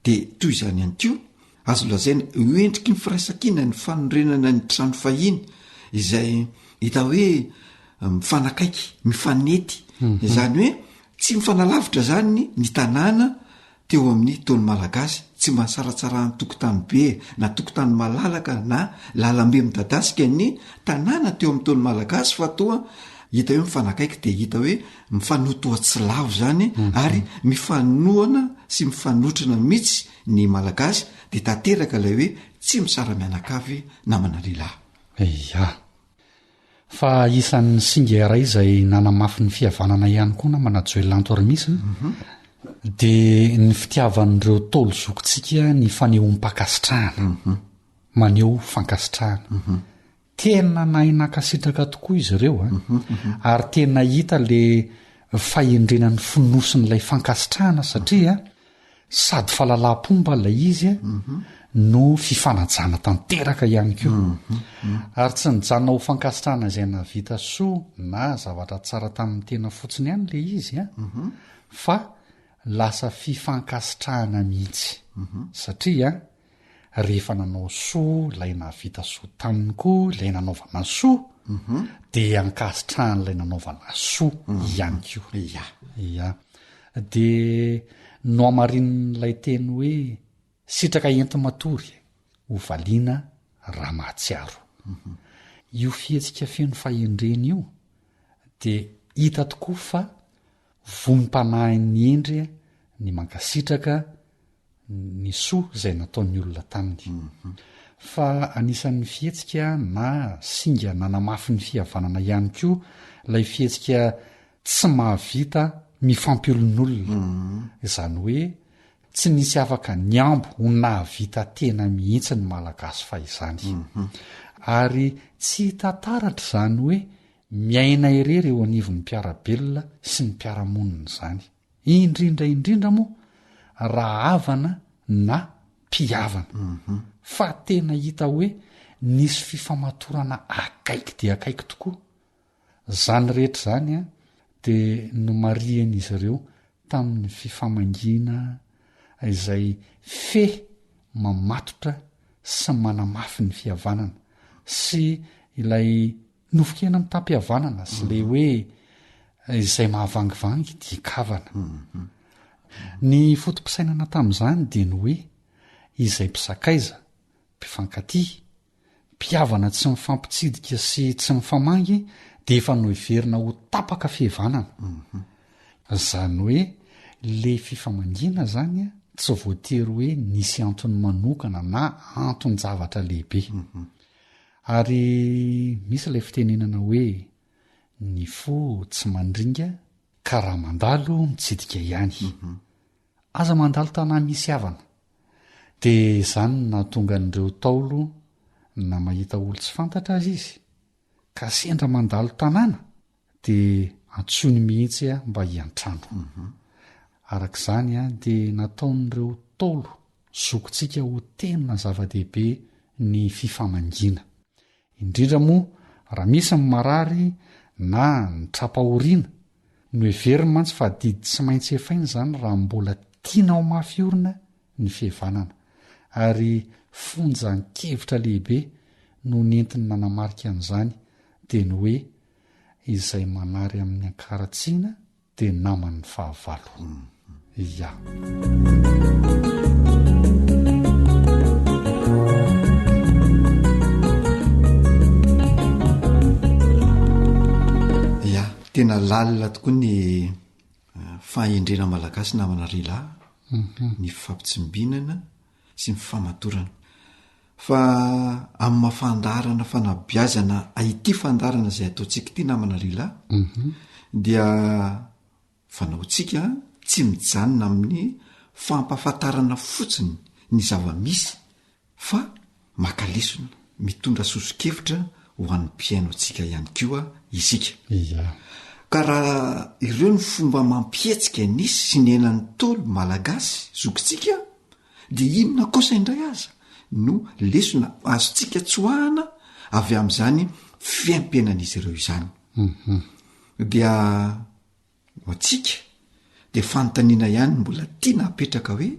Dia toy izany ihany koa, azo lazaina ho endriky ny firaisankina ny fanorenana ny trano fahiny izay hita hoe mifanakaiky, mifanety. Izany hoe tsy mifanalavitra izany ny tanàna teo amin'ny Ntaolo malagasy, tsy mba nisaratsarahan'ny tokotany be na tokotany malalaka na lalambe midadasika ny tanàna teo amin'ny Ntaolo malagasy fa toa hita hoe mifanakaiky dia hita hoe mifanoa toa tsy lavo izany ary mifanohana sy mifanotrona mihitsy ny malagasy dia tanteraka ilay hoe tsy misara-mianakavy namana lehilahy. Ia. Fa isan'ny singa iray izay nanamafy ny fihavanana ihany koa namana Joel Anto Armisy dia ny fitiavan'ireo Ntaolo zokintsika ny fanehoam-pankasitrahana. Maneho fankasitrahana. Tena nahay nankasitraka tokoa izy ireo an! Ary tena hita le fahendrena ny fonosin'ilay fankasitrahana satria sady fahalalam-pomba ilay izy no fifanajana tanteraka ihany koa. Ary tsy nijanona ho fankasitrahana izay nahavita soa na zavatra tsara tamin'ny tena fotsiny ihany ilay izy an, fa lasa fifankasitrahana mihitsy satria rehefa nanao soa ilay nahavita soa taminy koa ilay nanaovana soa dia ankasitrahan'ilay nanaovana soa ihany koa. Ia. Ia. Dia nohamarinin'ilay teny hoe sitraka enti-matory ho valiana raha mahatsiaro. Io fihetsika feno fahendrena io dia hita tokoa fa vonim-panahin'ny hendry ny mankasitraka ny soa izay nataon'ny olona taminy. Fa anisan'ny fihetsika na singa nanamafy ny fihavanana ihany koa ilay fihetsika tsy mahavita mifampiolonolona. Izany hoe tsy nisy afaka nihambo ho nahavita tena mihitsy ny Malagasy fahizany. Ary tsy hita taratra izany hoe miaina irery eo anivon'ny mpiara-belona sy ny mpiara-monina izany. Indrindra indrindra moa raha havana na mpihavana. Fa tena hita hoe nisy fifamatorana akaiky dia akaiky tokoa. Izany rehetra izany dia nomarihan'izy ireo tamin'ny fifamangiana izay fehy mamatotra sy manamafy ny fihavanana sy ilay Nofon-kena mitam-pihavanana sy ilay hoe izay mahavangivangy dia kavana. Ny foto-pisainana tamin'izany dia ny hoe izay mpisakaiza, mpifankatia, mpihavana tsy mifampitsidika sy tsy mifamangy dia efa noheverina ho tapaka fihavanana. Izany hoe le fifamangiana zany tsy voatery hoe nisy antony manokana na anton-javatra lehibe. Ary misy ilay fitenenana hoe ny fo tsy mandringa ka raha mandalo mitsidika ihany. Aza mandalo tanà misy havana. Dia izany no nahatonga an'ireo Ntaolo na mahita olon-tsy fantatra aza izy ka sendra mandalo tanàna dia antsoiny mihitsy mba hiantrano. Araka izany dia nataon'ireo Ntaolo zokintsika ho tena zava-dehibe ny fifamangiana. Indrindra moa raha misy ny marary na ny tra-pahoriana. Noheveriny mantsy fa adidy tsy maintsy efaina izany raha mbola tiana ho mafy orina ny fihavanana. Ary fonjan-kevitra lehibe no nentiny nanamarika an'izany dia ny hoe izay manary amin'ny ankaratsiana dia naman'ny fahavalo. Ya. Ya, tena lalina tokoa ny eh, fahendrena malagasy namana ry lahy, mhm. ny fifampitsimbinana sy ny famatorana. Fa amin'ny maha fandaharana fanabeazana ity fandaharana izay ataontsika ity namana ry lahy mhm. dia fanaontsika tsy mijanona amin'ny fampahafantarana fotsiny ny zava-misy fa maka lesona, mitondra soso-kevitra ho an'ny mpihaino antsika ihany koa isika. Ia. Ka raha ireo ny fomba amam-pihetsika nisy sy niainan'ny Ntaolo malagasy zokintsika dia inona kosa indray aza no lesona azontsika tsoahana avy amin'izany fiaimpiainan'izy ireo izany? Dia ho antsika dia fanontaniana ihany no mbola tiana hapetraka hoe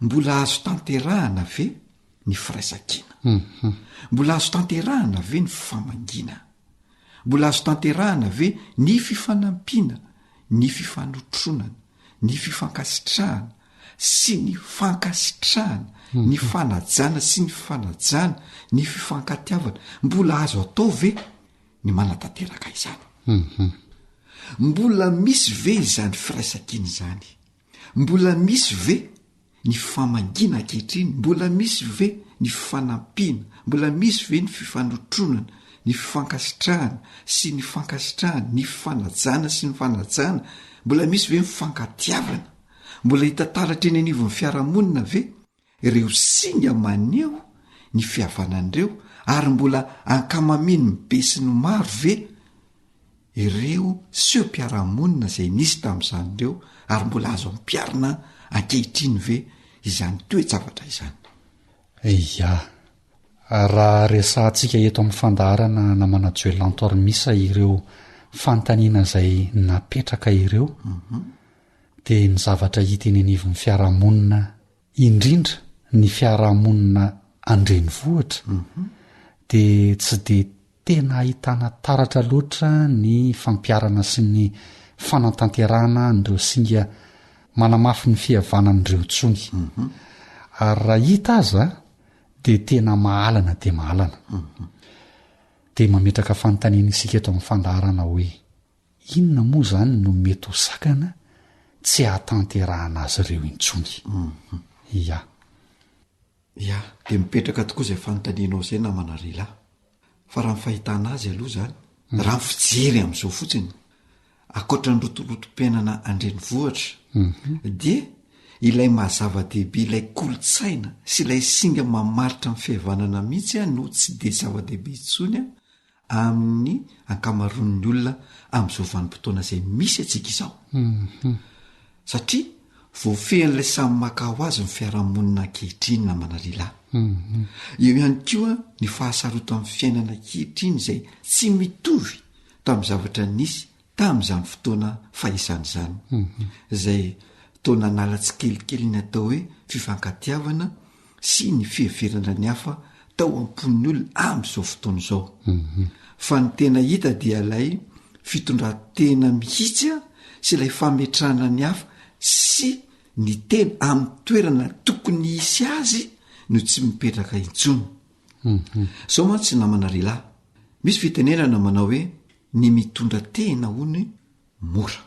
mbola azo tanterahana ve ny firaisankina? Mbola azo tanterahana ve ny famangiana? Mbola azo tanterahana ve ny fifanampiana, ny fifanotronana, ny fifankasitrahana sy ny fankasitrahana, ny fanajana sy ny fanajana, ny fifankatiavana? Mbola azo atao ve ny manatanteraka izany? Mbola misy ve izany firaisankina izany? Mbola misy ve ny famangiana ankehitriny? Mbola misy ve ny fifanampiana? Mbola misy ve ny fifanotronana, ny fifankasitrahana sy ny fankasitrahana, ny fifanajana sy ny fanajana? Mbola misy ve ny fifankatiavana? Mbola hita taratra eny anivon'ny fiarahamonina ve ireo singa maneho ny fihavanan'ireo ary mbola ankamamian'ny besinimaro ve ireo seho-piarahamonina izay nisy tamin'izany ireo ary mbola azo ampiharina ankehitriny ve izany toe-javatra izany? Ia. Raha resahantsika eto amin'ny fandaharana namana Joel Antoarmisa ireo fanontaniana izay napetraka ireo dia ny zavatra hita eny anivon'ny fiarahamonina indrindra ny fiarahamonina an-drenivohitra dia tsy dia tena ahitana taratra loatra ny fampiharana sy ny fanatanterahana an'ireo singa manamafy ny fihavanana ireo intsony. Ary raha hita aza dia tena mahalana dia mahalana. Dia mametraka fanontaniana isika eto amin'ny fandaharana hoe, inona moa izany no mety ho sakana tsy hahatanterahana azy ireo intsony? Ia. Ya, dia mipetraka tokoa izay fanontanianao izay namana Rila. Fa raha ny fahitana azy aloha izany, raha ny fijery amin'izao fotsiny, ankoatra ny rotorotom-piainana an-drenivohitra, dia ilay maha zava-dehibe ilay kolontsaina sy ilay singa mamaritra ny fihavanana mihitsy no tsy dia zava-dehibe intsony amin'ny ankamaroan'ny olona amin'izao vanim-potoana izay misy antsika izao. Satria voafehin'ilay samy maka ho azy ny fiarahamonina ankehitriny namana lehilahy. Eo ihany koa ny fahasarotan'ny fiainana ankehitriny izay tsy mitovy tamin'ny zavatra nisy tamin'izany fotoana fahizany izany, izay toa nanala tsikelikely ny atao hoe fifankatiavana sy ny fiheverana ny hafa tao am-pon'ny olona amin'izao fotoana izao. Fa ny tena hita dia ilay fitondran-tena mihitsy sy ilay fametrahana ny hafa sy ny tena amin'ny toerana tokony hisy azy no tsy mipetraka intsony. Izao mantsy namana ry lahy, misy fitenenana manao hoe ny mitondra tena hono mora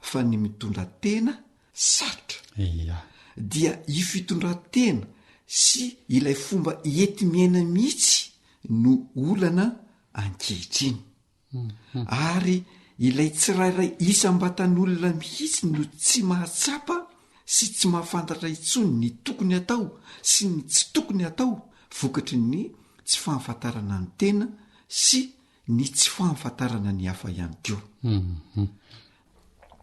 fa ny mitondra tena sarotra. Ia. Dia io fitondran-tena sy ilay fomba enti-miaina mihitsy no olana ankehitriny. Ary ilay tsirairay isam-batan'olona mihitsy no tsy mahatsapa sy tsy mahafantatra intsony ny tokony atao sy ny tsy tokony atao vokatry ny tsy fahafantarana ny tena sy ny tsy fahafantarana ny hafa ihany koa.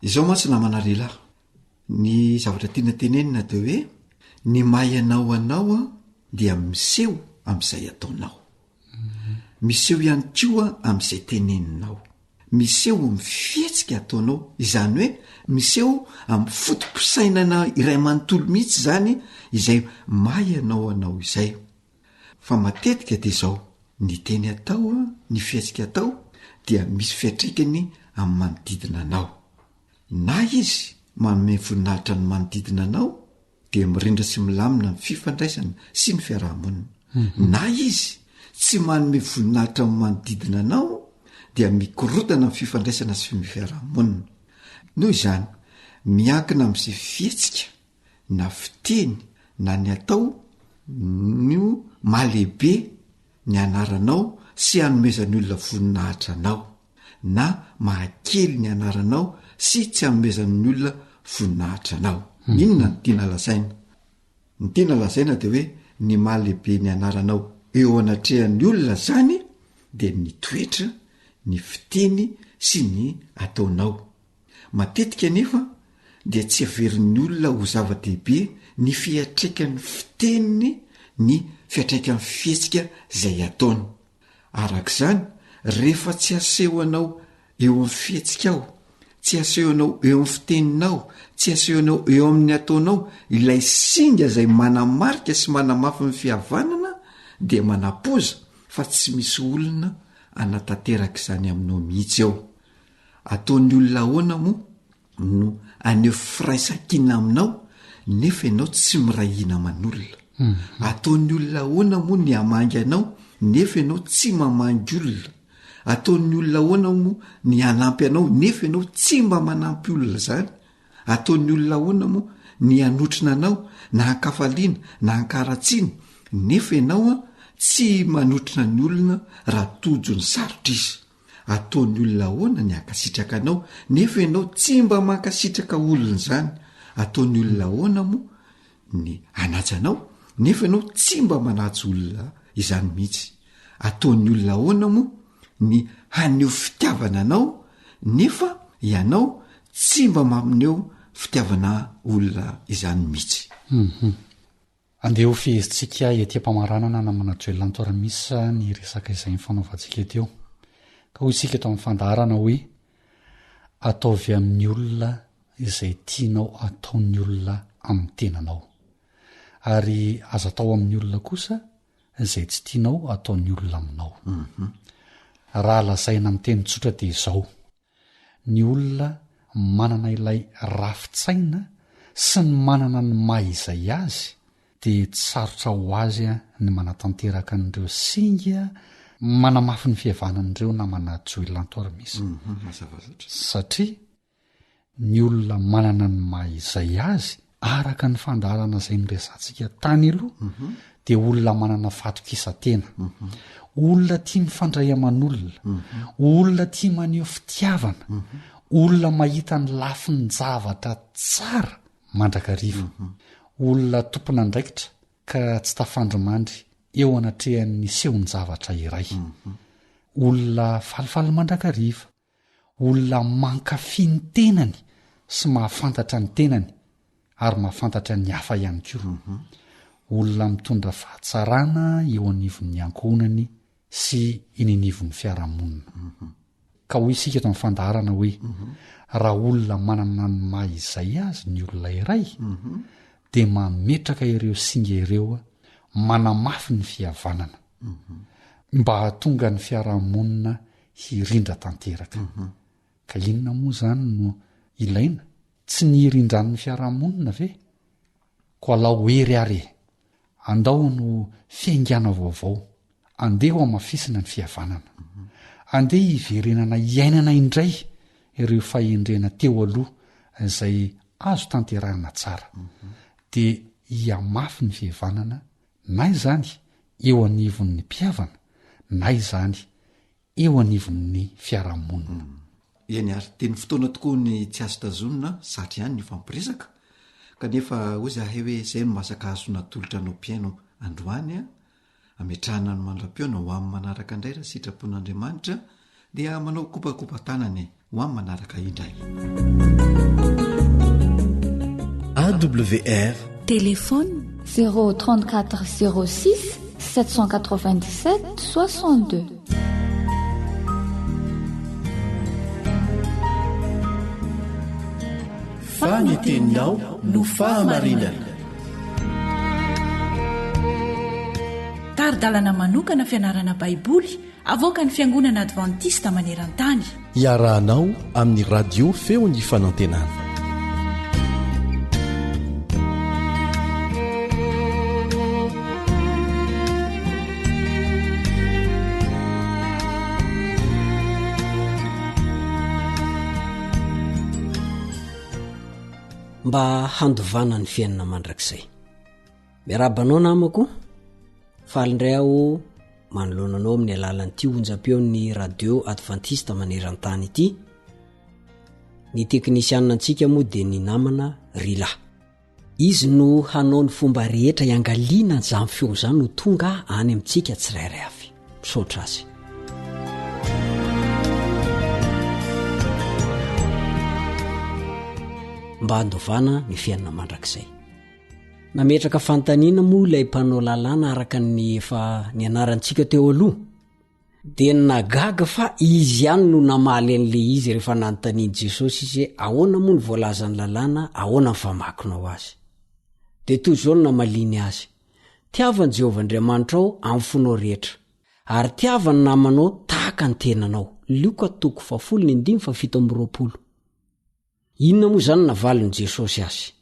Izao mantsy namana lehilahy, ny zavatra tiana tenenina de hoe ny maha ianao anao an dia miseho am'izay ataonao, miseho ihany koa am'izay teneninao, miseho amin'ny fihetsika ataonao, izany hoe miseho amin'ny foto-pisainana iray manontolo mihitsy zany izay maha ianao anao izay. Fa matetika de izao, ny teny atao, ny fihetsika atao dia misy fiantraikany amin'ny manodidina anao. Na izy manome voninahitra ny manodidina anao dia mirindra sy milamina ny fifandraisana sy ny fiarahamonina. Na izy tsy manome voninahitra ny manodidina anao dia mikorotana ny fifandraisana sy ny fiarahamonina. Noho izany, miankina amin'izay fihetsika na fiteny na ny atao no mahalehibe ny anaranao sy hanomezan'ny olona voninahitra anao, na mahakely ny anaranao sy tsy hanomezan'ny olona voninahitra anao. Inona no tiana lazaina? Ny tiana lazaina de hoe ny mahalehibe ny anaranao eo anatrehan'ny olona zany de ny toetra, ny fiteny, sy ny ataonao. Matetika anefa dia tsy heverin'ny olona ho zava-dehibe ny fiantraikan'ny fiteniny ny fiantraikan'ny fihetsika izay ataony. Araka izany, rehefa tsy asehonao eo amin'ny fihetsikao, tsy asehonao eo amin'ny fiteninao, tsy asehonao eo amin'ny ataonao ilay singa izay manamarika sy manamafy ny fihavanana dia manapoza fa tsy misy olona hanatanteraka izany aminao mihitsy eo. Ataon'ny olona ahoana moa no haneho firaisankina aminao nefa ianao tsy miray hina aman'olona? Ataon'ny olona ahoana moa ny hamangy anao nefa ianao tsy mamangy olona? Ataon'ny olona ahoana moa ny hanampy anao nefa ianao tsy mba manampy olona izany? Ataon'ny olona ahoana moa ny hanotrona anao na an-kafaliana na an-karatsiana nefa ianao tsy manotrona ny olona raha tojo ny sarotra izy? Ataon'ny olona ahoana ny hankasitraka anao nefa ianao tsy mba mankasitraka olona izany? Ataon'ny olona ahoana moa ny hanaja anao nefa ianao tsy mba manaja olona izany mihitsy? Ataon'ny olona ahoana moa ny haneho fitiavana anao nefa ianao tsy mba maneho fitiavana olona izany mihitsy? Andeha ho fehezintsika ety am-pamaranana namana Joel Antoramisa ny resaka izay nifanaovantsika teo. Ka hoy isika eto amin'ny fandaharana hoe, Ataovy amin'ny olona izay tianao ataon'ny olona amin'ny tenanao. Ary aza atao amin'ny olona kosa izay tsy tianao ataon'ny olona aminao. Raha lazaina amin'ny teny tsotra dia izao, Ny olona manana ilay rafi-tsaina sy ny manana ny maha izay azy dia tsy sarotra ho azy ny manatanteraka an'ireo singa manamafy ny fihavanan'ireo namana Joilanto Armisa. Satria Ny olona manana ny maha izay azy araka ny fandaharana izay noresahantsika tany aloha dia olona manana fahatokisan-tena, olona tia mifandray aman'olona, olona tia maneho fitiavana, olona mahita ny lafin-javatra tsara mandrakariva, olona tompon'andraikitra ka tsy tafandrimandry eo anatrehan'ny sehon-javatra iray, olona falifaly mandrakariva. Olona mankafy ny tenany sy mahafantatra ny tenany ary mahafantatra ny hafa ihany koa. Olona mitondra fahatsarana eo anivon'ny ankohonany sy eny anivon'ny fiarahamonina. Ka hoy isika eto amin'ny fandaharana hoe, raha olona manana ny maha izay azy ny olona iray, dia mametraka ireo singa ireo manamafy ny fihavanana. Mba hahatonga ny fiarahamonina hirindra tanteraka. Ka inona moa izany no ilaina? Tsy ny hirindran'ny fiarahamonina ve? Koa alao hery ary e! Andao no fiaingàna vaovao. Andeha ho hamafisina ny fihavanana. Andeha hiverenana hiainana indray ireo fahendrena teo aloha izay azo tanterahina tsara. Dia hihamafy ny fihavanana na izany eo anivon'ny mpihavana na izany eo anivon'ny fiarahamonina. Eny ary, dia ny fotoana tokoa ny tsy azo tazonina, zatra ihany ny hifampiresaka, kanefa hoy zahay hoe izay no masaka azo natolotra anao mpihaino androany an, ametrahana ny mandra-pihaona ho amin'ny manaraka indray raha sitrapon'Andriamanitra dia manao kopakopa-tanana e, ho amin'ny manaraka indray. AWR Téléphone 034 06 797 62. Fa ny teninao no fahamarinana. Tari-dalana manokana fianarana Baiboly avoakan'ny Fiangonana Advantista maneran-tany. Iarahanao amin'ny Radio Feon'ny Fanantenana. Mba handovana ny fiainana mandrakizay. Miarahaba anao namako, faly indray aho manoloana anao amin'ny alalan'ity onjam-peon'ny radio advantista maneran-tany ity. Ny teknisianina antsika moa dia ny namana Rila. Izy no hanao ny fomba rehetra hiangaliana an'izany feo izany ho tonga any amintsika tsirairay avy. Misaotra azy. mba handovana ny fiainana mandrakizay. Nametraka fanontaniana moa ilay mpanao lalàna araka ny efa nianarantsika teo aloha. Dia nagaga fa izy ihany no namaly an'ilay izy rehefa nanontanian'i Jesosy izy hoe ahoana moa ny voalazan'ny lalàna, ahoana ny famakinao azy. Dia toy izao no namaliany azy, Tiava an'i Jehovah Andriamanitrao amin'ny fonao rehetra, ary tiava ny namanao tahaka ny tenanao. Lioka toko fahafolo ny andininy faha-27. Inona moa izany navalin'i Jesosy azy?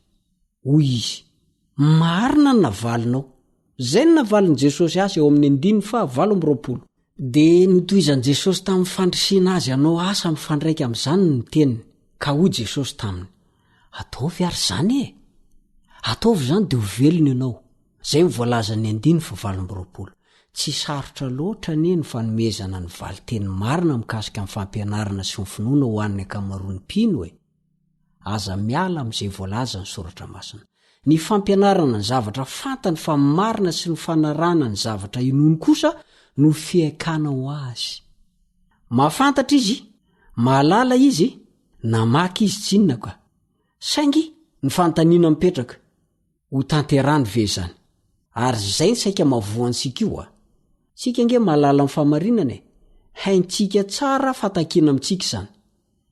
Hoy izy, Marina ny navalinao. Izay no navalin'i Jesosy azy eo amin'ny andininy faha-28. Dia notohizan'i Jesosy tamin'ny fandrisihana azy hanao asa mifandraika amin'izany ny teniny, ka hoy Jesosy taminy, Ataovy ary izany e! Ataovy izany dia ho velona ianao. Izay no voalazan'ny andininy faha-28. Tsy sarotra loatra anie ny fanomezana ny valin-teny marina mikasika ny fampianarana sy ny finoana ho an'ny ankamaroan'ny mpino e! Aza miala amin'izay voalazan'ny Soratra Masina. Ny fampianarana ny zavatra fantany fa marina sy ny fanarahana ny zavatra inoany kosa no fihaikana ho azy. Mahafantatra izy, mahalala izy, namaky izy tsinona ka. Saingy ny fanontaniana mipetraka, Ho tanterahany ve izany? Ary izay ny saika mahavoa antsika io a! Tsika ange mahalala ny fahamarinana e! Haintsika tsara fa takiana amintsika izany.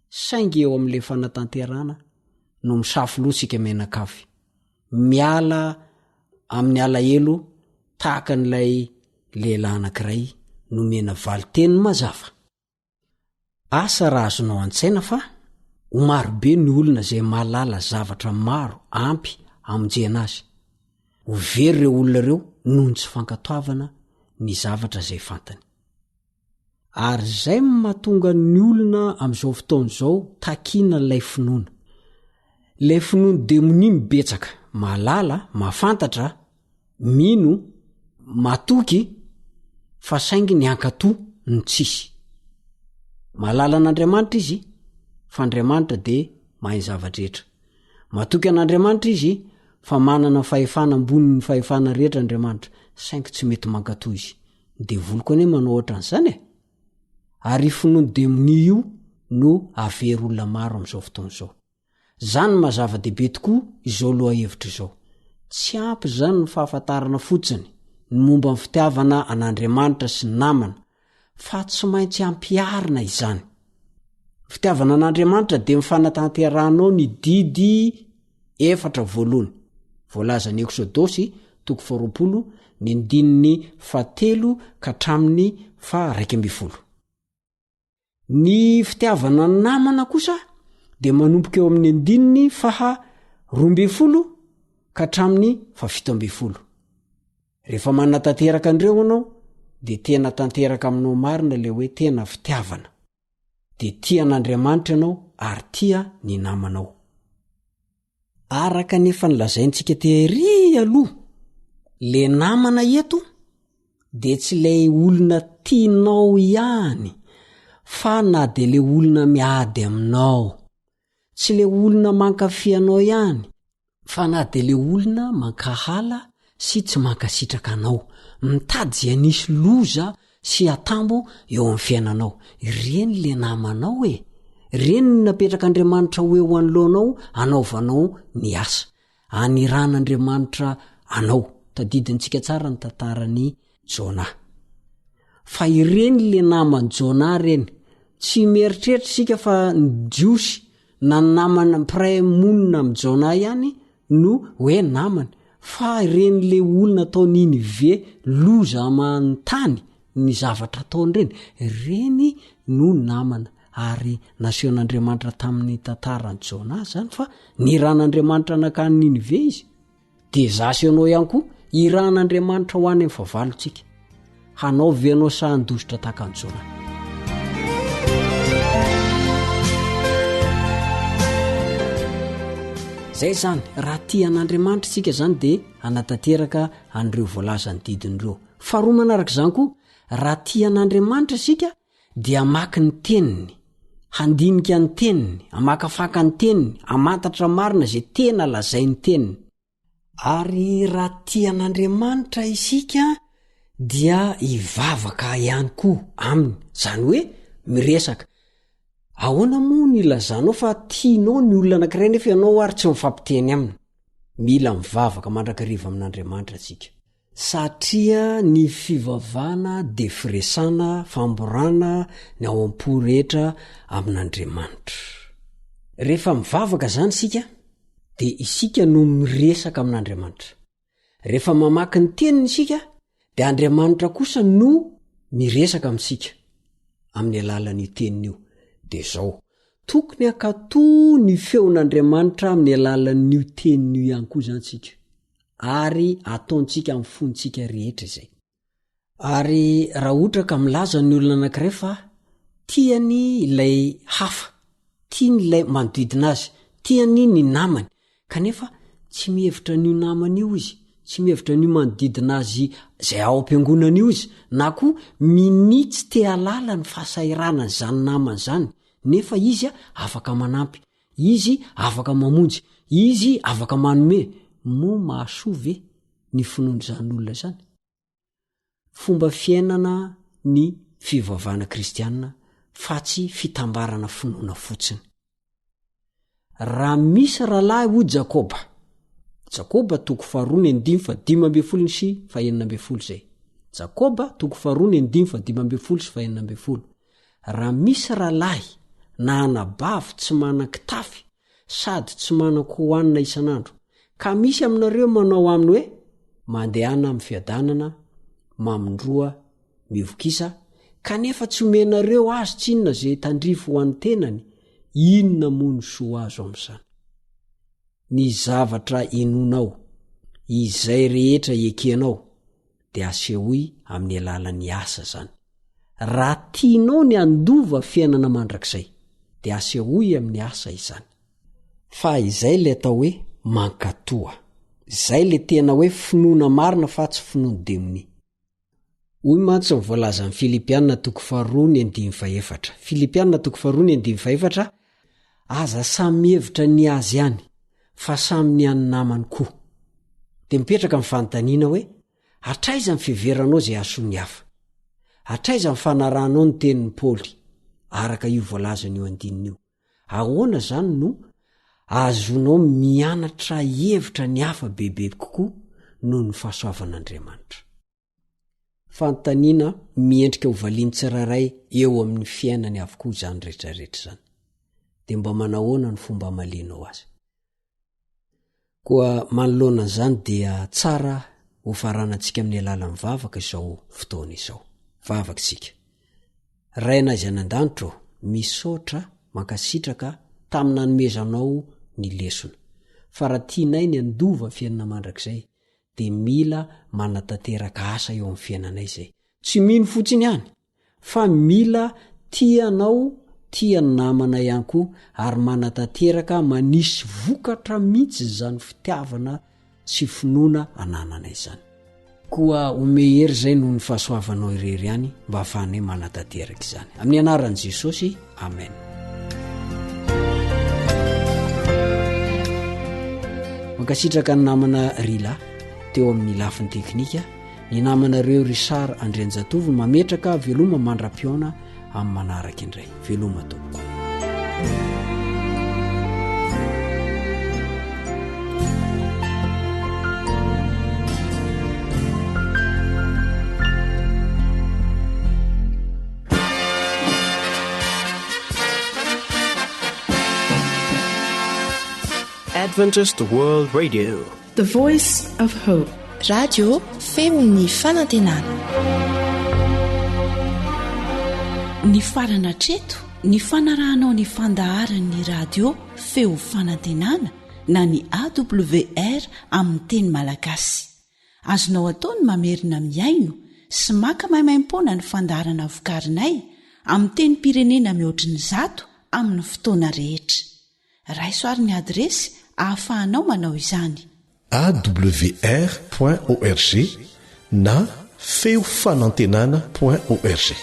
Saingy eo amin'ilay fanatanterahana no misafo loha tsika mianakavy. Miala amin'ny alahelo tahaka an'ilay lehilahy anankiray nomena valin-teny mazava. Asa raha azonao an-tsaina fa ho maro be ny olona izay mahalala zavatra maro ampy hamonjena azy. Ho very ireo olona ireo noho ny tsy fankatoavana ny zavatra izay fantany. Ary izay no mahatonga ny olona amin'izao fotoana izao takiana ilay finoana. Ilay finoan'ny demonia no betsaka, mahalala, mahafantatra, mino, matoky fa saingy ny hankatò no tsisy. Mahalala an'Andriamanitra izy fa Andriamanitra dia mahay ny zava-drehetra. Matoky an'Andriamanitra izy fa manana fahefana ambonin'ny fahefana rehetra Andriamanitra, saingy tsy mety mankatò izy. Ny devoly koa anie manao ohatran'izany e! Ary io finoan'ny demonia io no hahavery olona maro amin'izao fotoana izao. Zany no maha zava-dehibe tokoa izao lohahevitra izao. Tsy ampy izany ny fahafantarana fotsiny ny momba ny fitiavana an'Andriamanitra sy ny namana, fa tsy maintsy ampiharina izany. Ny fitiavana an'Andriamanitra dia ny fanatanterahanao ny didy efatra voalohany, voalazan'ny Eksodosy toko faharoapolo ny andininy fahatelo ka hatramin'ny faha-iraika ambinifolo. Ny fitiavana ny namana kosa dia manomboka eo amin'ny andininy faha 12 ka hatramin'ny faha 17. Rehefa manatanteraka an'ireo ianao dia tena tanteraka aminao marina ilay hoe tena fitiavana. Dia tia an'Andriamanitra ianao ary tia ny namanao. Araka ny efa nolazaintsika tery aloha, le namana eto de tsy lay olona tianao ihany fa na de le olona miady aminao, tsy le olona mankafy anao ihany fa na de le olona mankahala sy tsy mankasitraka anao, mitady ze hanisy loza sy atambo eo amin'ny fiainanao. Ireny le namanao e! Ireny no napetrak'Andriamanitra ho eo anoloanao anaovanao ny asa. Aniran'Andriamanitra anao. Tadidintsika tsara ny tantaran'i Jona. Fa ireny le naman'i Jona ireny. Tsy mieritreritra isika fa ny Jiosy na ny namana mpiray monina amin'i Jona ihany no hoe namany fa ireny le olona atao Ninive loza aman-tany ny zavatra ataony ireny, ireny no namana ary nasehon'Andriamanitra tamin'ny tantaran'i Jona zany fa niran'Andriamanitra nankany Ninive izy. Dia za sy ianao ihany koa irahan'Andriamanitra ho any amin'ny fahavalontsika. Hanao ve ianao sa handositra tahaka an'i Jona? Zay zany, raha tia an'Andriamanitra isika zany dia hanatanteraka an'ireo voalazan'ny didiny ireo. Faharoa manaraka izany koa, raha tia an'Andriamanitra isika dia hamaky ny teniny, handinika ny teniny, hamakafaka ny teniny, hamantatra marina izay tena lazain'ny teniny. Ary raha tia an'Andriamanitra isika dia hivavaka ihany koa aminy, izany hoe miresaka. Ahoana moa no ilazanao fa tianao ny olona anankiray nefa ianao ary tsy mifampiteny aminy? Mila mivavaka mandrakariva amin'Andriamanitra isika. Satria ny fivavahana dia firesana, famborana ny ao am-po rehetra amin'Andriamanitra. Rehefa mivavaka izany isika dia isika no miresaka amin'Andriamanitra. Rehefa mamaky ny teniny isika dia Andriamanitra kosa no miresaka amintsika amin'ny alalan'io teniny io. Dia izao, tokony hankatò ny feon'Andriamanitra amin'ny alalan'io teniny io ihany koa izany isika. Ary ataontsika amin'ny fontsika rehetra izay. Ary raha ohatra ka milaza ny olona anankiray fa tiany ilay hafa, tiany ilay manodidina azy, tiany ny namany, kanefa tsy mihevitra an'io namany io izy, tsy mihevitra an'io manodidina azy izay ao am-piangonana io izy, na koa minia tsy te halala ny fahasahiranan'izany namany izany, nefa izy afaka manampy, izy afaka mamonjy, izy afaka manome, moa mahasoa ve ny finoan'izany olona izany? Fomba fiainana ny fivavahana kristiana fa tsy fitambarana finoana fotsiny. Raha misy rahalahy hoy Jakoba, Jakoba toko faharoa ny andininy fahadimy ambin'ny folo sy fahenina ambin'ny folo izay. Jakoba toko faharoa ny andininy fahadimy ambin'ny folo sy fahenina ambin'ny folo. Raha misy rahalahy na anabavy tsy manan-kitafy sady tsy manan-kohanina isan'andro, ka misy aminareo manao aminy hoe, Mandehana amin'ny fiadanana, mamindroa, mivokisa, kanefa tsy omenareo azy tsinona izay tandrify ho an'ny tenany, inona moa no soa azo amin'izany? Ny zavatra inoanao, izay rehetra ekenao, dia asehoy amin'ny alalan'ny asa izany. Raha tianao ny handova fiainana mandrakizay, dia asehoy amin'ny asa izany. Fa izay ilay atao hoe mankatoa. Izay ilay tena hoe finoana marina fa tsy finoan'ny demonia. Hoy mantsy ny voalazan'ny Filipiana toko faharoa ny andininy fahefatra. Filipiana toko faharoa ny andininy fahefatra, Aza samy mihevitra ny azy ihany, fa samy ny an'ny namany koa. Dia mipetraka ny fanontaniana hoe, Hatraiza ny fiheveranao izay hahasoa ny hafa? Hatraiza ny fanarahanao ny tenin'i Paoly, araka io voalazan'io andininy io? Ahoana izany no ahazoanao mianatra hevitra ny hafa bebe kokoa noho ny fahasoavan'Andriamanitra? Fanontaniana miendrika ho valian'ny tsirairay eo amin'ny fiainany avokoa izany rehetrarehetra izany. Dia mba manahoana ny fomba hamalianao azy? Koa manoloana an'izany dia tsara ho faranantsika amin'ny alalan'ny vavaka izao fotoana izao. Vavaka isika. Rainay izay any an-danitra ô, misaotra, mankasitraka tamin'ny nanomezanao ny lesona. Fa raha tianay ny handova fiainana mandrakizay dia mila manatanteraka asa eo amin'ny fiainanay izay. Tsy mino fotsiny ihany fa mila tia anao, tia ny namana ihany koa ary manatanteraka manisy vokatra mihitsy izany fitiavana sy finoana ananana izany. Koa omey hery izay noho ny fahasoavanao irery ihany mba ahafahanay manatanteraka izany. Amin'ny anaran'i Jesosy, amen. Mankasitraka ny namana Rila teo amin'ny lafiny teknika. Ny namanareo Richard Andrianjatovo mametraka veloma mandra-pihaona amin'ny manaraka indray. Veloma tompoko. Adventist World Radio. The Voice of Hope. Radio feon'ny fanantenana. Nifarana hatreto ny fanarahanao ny fandaharan'ny radio feo fanantenana na ny AWR amin'ny teny malagasy. Azonao atao ny mamerina mihaino sy maka maimaimpoana ny fandaharana vokarinay amin'ny tenim-pirenena mihoatry ny zato amin'ny fotoana rehetra. Raiso ary ny adiresy ahafahanao manao izany. Awr point org na feo fanantenana point org.